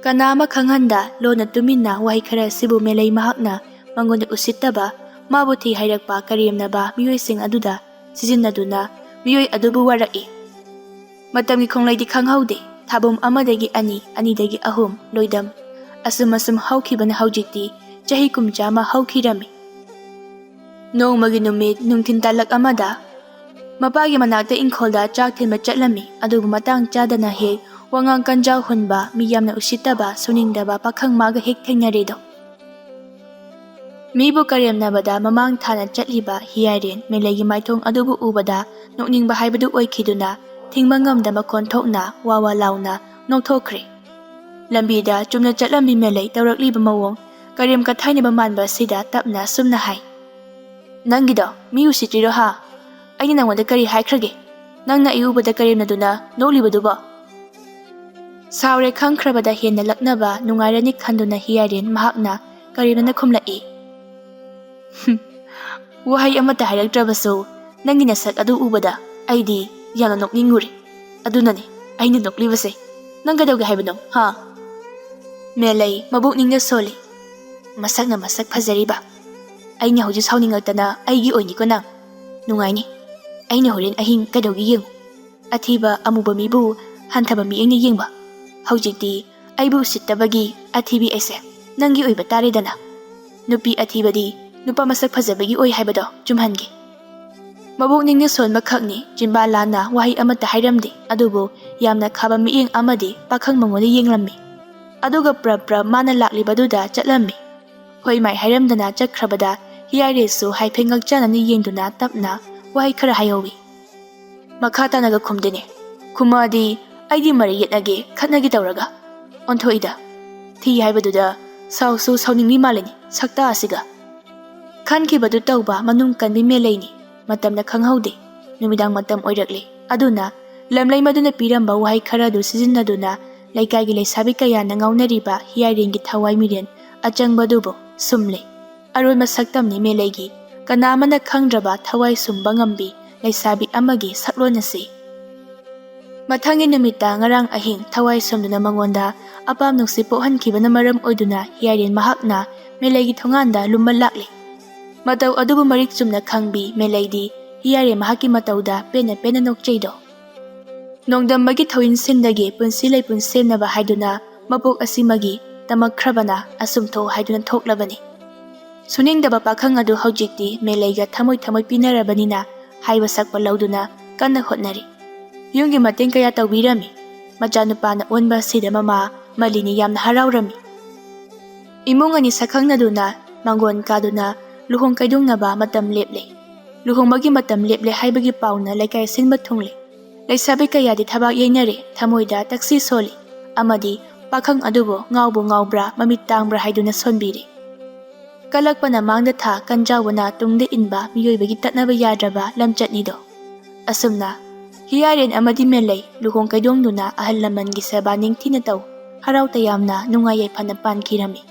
ꯀꯅꯥ ꯑꯃ ꯈꯪꯍꯟꯗ ꯂꯣꯟꯅ ꯇꯨꯃꯤꯟꯅ ꯋꯥꯍꯩ ꯈꯔ ꯑꯁꯤꯕꯨ ꯃꯦꯂꯩ ꯃꯍꯥꯛꯅ ꯃꯉꯣꯟꯗ ꯎꯁꯤꯠꯇꯕ, ꯃꯥꯕꯨ ꯊꯤ ꯍꯥꯏꯔꯛꯄ ꯀꯔꯦꯝꯅꯕ ꯃꯤꯑꯣꯏꯁꯤꯡ ꯑꯗꯨꯗ ꯁꯤꯖꯤꯟꯅꯗꯨꯅ ꯃꯤꯑꯣꯏ ꯑꯗꯨꯕꯨ ꯋꯥꯔꯛꯏ꯫ ꯃꯇꯝꯒꯤ ꯈꯣꯡꯂꯩꯗꯤ ꯈꯪꯍꯧꯗꯦ꯫ ꯊꯥꯕꯨꯝ ꯑꯃꯗꯒꯤ ꯑꯅꯤ, ꯑꯅꯤꯗꯒꯤ ꯑꯍꯨꯝ, ꯂꯣꯏꯗꯝ ꯑꯁꯨꯝ ꯑꯁꯨꯝ ꯍꯧꯈꯤꯕꯅ ꯍꯧꯖꯤꯛꯇꯤ ꯆꯍꯤ ꯀꯨꯝꯖꯥ ꯑꯃ ꯍꯧꯈꯤꯔꯝꯃꯤ꯫ ꯅꯣꯡꯃꯒꯤ ꯅꯨꯃꯤꯠ ꯅꯨꯡꯊꯤꯟ ꯇꯥꯂꯛ ꯑꯃꯗ ꯃꯄꯥꯒꯤ ꯃꯅꯥꯛꯇ ꯏꯪꯈꯣꯜꯗ ꯆꯥꯛ ꯊꯤꯟꯕ ꯆꯠꯂꯝꯃꯤ꯫ ꯑꯗꯨꯕꯨ ꯃꯇꯥꯡ ꯆꯥꯗꯅ ꯍꯦꯛ ꯋꯥꯉꯥꯡ ꯀꯟꯖꯥꯎ ꯍꯨꯟꯕ, ꯃꯤ ꯌꯥꯝꯅ ꯎꯁꯤꯠꯇꯕ, ꯁꯨꯅꯤꯡꯗꯕ ꯄꯥꯈꯪ ꯃꯥꯒ ꯍꯦꯛ ꯊꯦꯡꯅꯔꯦꯗꯣ꯫ ꯃꯤꯕꯨ ꯀꯔꯦꯝꯅꯕꯗ ꯃꯃꯥꯡ ꯊꯥꯅ ꯆꯠꯂꯤꯕ ꯍꯤꯌꯥꯏꯔꯦꯟ ꯃꯦꯂꯩꯒꯤ ꯃꯥꯏꯊꯣꯡ ꯑꯗꯨꯕꯨ ꯎꯕꯗ ꯅꯣꯛꯅꯤꯡꯕ ꯍꯥꯏꯕꯗꯨ ꯑꯣꯏꯈꯤꯗꯨꯅ ꯊꯤꯡꯕ ꯉꯝꯗ ꯃꯈꯣꯟ ꯊꯣꯛꯅ ꯋꯥ ꯋꯥ ꯂꯥꯎꯅ ꯅꯣꯛꯊꯣꯛꯈ꯭ꯔꯦ꯫ ꯂꯝꯕꯤꯗ ꯆꯨꯝꯅ ꯆꯠꯂꯝꯃꯤ ꯃꯦꯂꯩ ꯇꯧꯔꯛꯂꯤꯕ ꯃꯑꯣꯡ ꯀꯔꯦꯝ ꯀꯊꯥꯏꯅꯕ ꯃꯥꯟꯕ ꯑꯁꯤꯗ ꯇꯞꯅ ꯑꯁꯨꯝꯅ ꯍꯥꯏ, "ꯅꯪꯒꯤꯗꯣ ꯃꯤ ꯎꯁꯤꯠꯇ꯭ꯔꯤꯔꯣ ꯍꯥ? ꯑꯩꯅ ꯅꯪꯉꯣꯟꯗ ꯀꯔꯤ ꯍꯥꯏꯈ꯭ꯔꯒꯦ? ꯅꯪꯅ ꯑꯩ ꯎꯕꯗ ꯀꯔꯦꯝꯅꯗꯨꯅ ꯅꯣꯛꯂꯤꯕꯗꯨꯕꯣ?" ꯁꯥꯎꯔꯦ ꯈꯪꯈ꯭ꯔꯕꯗ ꯍꯦꯟꯅ ꯂꯛꯅꯕ ꯅꯨꯡꯉꯥꯏꯔꯅꯤ ꯈꯟꯗꯨꯅ ꯍꯤꯌꯥꯏꯔꯦꯟ ꯃꯍꯥꯛꯅ ꯀꯔꯦꯝꯅꯅ ꯈꯨꯝꯂꯛꯏ, "ꯍꯨꯝ, ꯋꯥꯍꯩ ꯑꯃꯠꯇ ꯍꯥꯏꯔꯛꯇ꯭ꯔꯕꯁꯨ ꯅꯪꯒꯤ ꯅꯁꯛ ꯑꯗꯨ ꯎꯕꯗ ꯑꯩꯗꯤ ꯌꯥꯝꯅ ꯅꯣꯛꯅꯤꯡꯉꯨꯔꯦ꯫ ꯑꯗꯨꯅꯅꯦ ꯑꯩꯅ ꯅꯣꯛꯂꯤꯕꯁꯦ꯫ ꯅꯪ ꯀꯩꯗꯧꯒꯦ ꯍꯥꯏꯕꯅꯣ ꯍꯥ?" ꯃꯦꯂꯩ ꯃꯕꯨꯛꯅꯤꯡꯅ ꯁꯣꯜꯂꯤ꯫ "ꯃꯁꯛꯅ ꯃꯁꯛ ꯐꯖꯔꯤꯕ꯫ ꯑꯩꯅ ꯍꯧꯖꯤꯛ ꯁꯥꯎꯅꯤꯡꯉꯛꯇꯅ ꯑꯩꯒꯤ ꯑꯣꯏꯅꯤꯀꯣ ꯅꯪ꯫ ꯅꯨꯡꯉꯥꯏꯅꯤ꯫ ꯑꯩꯅ ꯍꯣꯔꯦꯟ ꯑꯍꯤꯡ ꯀꯩꯗꯧꯒꯦ ꯌꯦꯡꯉꯨ꯫ ꯑꯊꯤꯕ ꯑꯃꯨꯕ ꯃꯤꯕꯨ ꯍꯟꯊꯕ ꯃꯤꯠꯌꯦꯡꯅ ꯌꯦꯡꯕ꯫ ꯍꯧꯖꯤꯛꯇꯤ ꯑꯩꯕꯨ ꯎꯁꯤꯠꯇꯕꯒꯤ ꯑꯊꯤꯕꯤ ꯑꯩꯁꯦ ꯅꯪꯒꯤ ꯑꯣꯏꯕ ꯇꯥꯔꯦꯗꯅ꯫ ꯅꯨꯄꯤ ꯑꯊꯤꯕꯗꯤ ꯅꯨꯄꯥ ꯃꯁꯛ ꯐꯖꯕꯒꯤ ꯑꯣꯏ ꯍꯥꯏꯕꯗꯣ ꯆꯨꯝꯍꯟꯒꯦ꯫" ꯃꯕꯨꯛꯅꯤꯡꯅ ꯁꯣꯟꯕ ꯈꯛꯅꯤ꯫ ꯆꯤꯟꯕꯥꯜ ꯂꯥꯟꯅ ꯋꯥꯍꯩ ꯑꯃꯠꯇ ꯍꯥꯏꯔꯝꯗꯦ꯫ ꯑꯗꯨꯕꯨ ꯌꯥꯝꯅ ꯈꯥꯕ ꯃꯤꯠꯌꯦꯡ ꯑꯃꯗꯤ ꯄꯥꯈꯪ ꯃꯉꯣꯟꯗ ꯌꯦꯡꯂꯝꯃꯤ꯫ ꯑꯗꯨꯒ ꯄ꯭ꯔꯞ ꯄ꯭ꯔꯞ ꯃꯥꯅ ꯂꯥꯛꯂꯤꯕꯗꯨꯗ ꯆꯠꯂꯝꯃꯤ꯫ ꯍꯣꯏ ꯃꯥꯏ ꯍꯥꯏꯔꯝꯗꯅ ꯆꯠꯈ꯭ꯔꯕꯗ ꯍꯤꯌꯥꯏꯔꯦꯁꯨ ꯍꯥꯏꯐꯦꯠ ꯉꯛꯆꯥꯅꯅ ꯌꯦꯡꯗꯨꯅ ꯇꯞꯅ ꯋꯥꯍꯩ ꯈꯔ ꯍꯥꯏꯍꯧꯋꯤ꯫ ꯃꯈꯥ ꯇꯥꯅꯒ ꯈꯨꯝꯗꯦꯅꯦ꯫ ꯈꯨꯝꯃꯛꯑꯗꯤ ꯑꯩꯗꯤ ꯃꯔꯩ ꯌꯦꯠꯅꯒꯦ, ꯈꯠꯅꯒꯦ ꯇꯧꯔꯒ꯫ ꯑꯣꯟꯊꯣꯛꯏꯗ꯫ ꯊꯤ ꯍꯥꯏꯕꯗꯨꯗ ꯁꯥꯎꯁꯨ ꯁꯥꯎꯅꯤꯡꯂꯤ ꯃꯥꯜꯂꯦꯅꯦ, ꯁꯛꯇꯥ ꯑꯁꯤꯒ꯫ ꯈꯟꯈꯤꯕꯗꯨ ꯇꯧꯕ ꯃꯅꯨꯡ ꯀꯟꯕꯤ ꯃꯦꯂꯩꯅꯤ꯫ ꯃꯇꯝꯅ ꯈꯪꯍꯧꯗꯦ꯫ ꯅꯨꯃꯤꯗꯥꯡ ꯃꯇꯝ ꯑꯣꯏꯔꯛꯂꯦ꯫ ꯑꯗꯨꯅ ꯂꯝꯂꯩ ꯃꯗꯨꯅ ꯄꯤꯔꯝꯕ ꯋꯥꯍꯩ ꯈꯔ ꯑꯗꯨ ꯁꯤꯖꯤꯟꯅꯗꯨꯅ ꯂꯩꯀꯥꯏꯒꯤ ꯂꯩꯁꯥꯕꯤ ꯀꯌꯥꯅ ꯉꯥꯎꯅꯔꯤꯕ ꯍꯤꯌꯥꯏꯔꯦꯟꯒꯤ ꯊꯋꯥꯏ ꯃꯤꯔꯦꯟ ꯑꯆꯪꯕ ꯑꯗꯨꯕꯨ ꯁꯨꯝꯂꯦ꯫ ꯑꯔꯣꯏꯕ ꯁꯛꯇꯝꯅꯤ ꯃꯦꯂꯩꯒꯤ꯫ ꯀꯅꯥ ꯑꯃꯅ ꯈꯪꯗ꯭ꯔꯕ ꯊꯋꯥꯏ ꯁꯨꯝꯕ ꯉꯝꯕꯤ ꯂꯩꯁꯥꯕꯤ ꯑꯃꯒꯤ ꯁꯛꯂꯣꯟ ꯑꯁꯤ꯫ ꯃꯊꯪꯒꯤ ꯅꯨꯃꯤꯠꯇ ꯉꯔꯥꯡ ꯑꯍꯤꯡ ꯊꯋꯥꯏ ꯁꯣꯝꯗꯨꯅ ꯃꯉꯣꯟꯗ ꯑꯄꯥꯝ ꯅꯨꯡꯁꯤ ꯄꯣꯛꯍꯟꯈꯤꯕꯅ ꯃꯔꯝ ꯑꯣꯏꯗꯨꯅ ꯍꯤꯌꯥꯏꯔꯦꯟ ꯃꯍꯥꯛꯅ ꯃꯦꯂꯩꯒꯤ ꯊꯣꯡꯒꯥꯟꯗ ꯂꯨꯝꯕ ꯂꯥꯛꯂꯦ꯫ ꯃꯇꯧ ꯑꯗꯨꯕꯨ ꯃꯔꯤꯛ ꯆꯨꯝꯅ ꯈꯪꯕꯤ ꯃꯦꯂꯩꯗꯤ ꯍꯤꯌꯥꯏꯔꯦꯟ ꯃꯍꯥꯛꯀꯤ ꯃꯇꯧꯗ ꯄꯦꯟꯅ ꯄꯦꯟꯅ ꯅꯣꯛꯆꯩꯗꯣ꯫ ꯅꯣꯡꯗꯝꯕꯒꯤ ꯊꯧꯏꯟꯁꯤꯟꯗꯒꯤ ꯄꯨꯟꯁꯤ ꯂꯩꯄꯨꯟ ꯁꯦꯝꯅꯕ ꯍꯥꯏꯗꯨꯅ ꯃꯄꯣꯛ ꯑꯁꯤꯃꯒꯤ ꯇꯝꯃꯛꯈ꯭ꯔꯕꯅ ꯑꯁꯨꯝ ꯊꯣꯛ ꯍꯥꯏꯗꯨꯅ ꯊꯣꯛꯂꯕꯅꯤ꯫ ꯁꯨꯅꯤꯡꯗꯕ ꯄꯥꯈꯪ ꯑꯗꯨ ꯍꯧꯖꯤꯛꯇꯤ ꯃꯦꯂꯩꯒ ꯊꯃꯣꯏ ꯊꯃꯣꯏ ꯄꯤꯅꯔꯕꯅꯤꯅ ꯍꯥꯏꯕ ꯁꯛꯄ ꯂꯧꯗꯨꯅ ꯀꯟꯅ ꯍꯣꯠꯅꯔꯤ꯫ ꯌꯨꯝꯒꯤ ꯃꯇꯦꯡ ꯀꯌꯥ ꯇꯧꯕꯤꯔꯝꯃꯤ꯫ ꯃꯆꯥꯅꯨꯄꯥꯅ ꯑꯣꯟꯕ ꯑꯁꯤꯗ ꯃꯃꯥ ꯃꯂꯤꯅꯤ ꯌꯥꯝꯅ ꯍꯔꯥꯎꯔꯝꯃꯤ꯫ ꯏꯃꯨꯡ ꯑꯅꯤ ꯁꯛꯈꯪꯅꯗꯨꯅ ꯃꯥꯡꯒꯣꯟ ꯀꯥꯗꯨꯅ ꯂꯨꯍꯣꯡ ꯀꯩꯗꯣꯡꯅꯕ ꯃꯇꯝ ꯂꯦꯞꯂꯦ꯫ ꯂꯨꯍꯣꯡꯕꯒꯤ ꯃꯇꯝ ꯂꯦꯞꯂꯦ ꯍꯥꯏꯕꯒꯤ ꯄꯥꯎꯅ ꯂꯩꯀꯥꯏ ꯁꯤꯟꯕ ꯊꯨꯡꯂꯦ꯫ ꯂꯩꯁꯥꯕꯤ ꯀꯌꯥꯗꯤ ꯊꯕꯥꯛ ꯌꯩꯅꯔꯦ, ꯊꯃꯣꯏꯗ ꯇꯛꯁꯤ ꯁꯣꯜꯂꯤ꯫ ꯑꯃꯗꯤ ꯄꯥꯈꯪ ꯑꯗꯨꯕꯨ ꯉꯥꯎꯕꯨ ꯉꯥꯎꯕ꯭ꯔꯥ, ꯃꯃꯤꯠ ꯇꯥꯡꯕ꯭ꯔꯥ ꯍꯥꯏꯗꯨꯅ ꯁꯣꯟꯕꯤꯔꯤ꯫ ꯀꯜꯂꯛꯄꯅ ꯃꯥꯡꯗ ꯊꯥ, ꯀꯟꯖꯥꯎꯕꯅ ꯇꯨꯡꯗ ꯏꯟꯕ ꯃꯤꯑꯣꯏꯕꯒꯤ ꯇꯠꯅꯕ ꯌꯥꯗ꯭ꯔꯕ ꯂꯝꯆꯠꯅꯤꯗꯣ꯫ ꯑꯁꯨꯝꯅ ꯍꯤꯌꯥꯏꯔꯦꯟ ꯑꯃꯗꯤ ꯃꯦꯂꯩ ꯂꯨꯍꯣꯡ ꯀꯩꯗꯣꯡꯗꯨꯅ ꯑꯍꯜ ꯂꯃꯟꯒꯤ ꯁꯦꯕꯥ ꯅꯤꯡꯊꯤꯅ ꯇꯧ, ꯍꯔꯥꯎ ꯇꯌꯥꯝꯅ ꯅꯨꯡꯉꯥꯏ ꯌꯥꯏꯐꯅ ꯄꯥꯟꯈꯤꯔꯝꯃꯤ꯫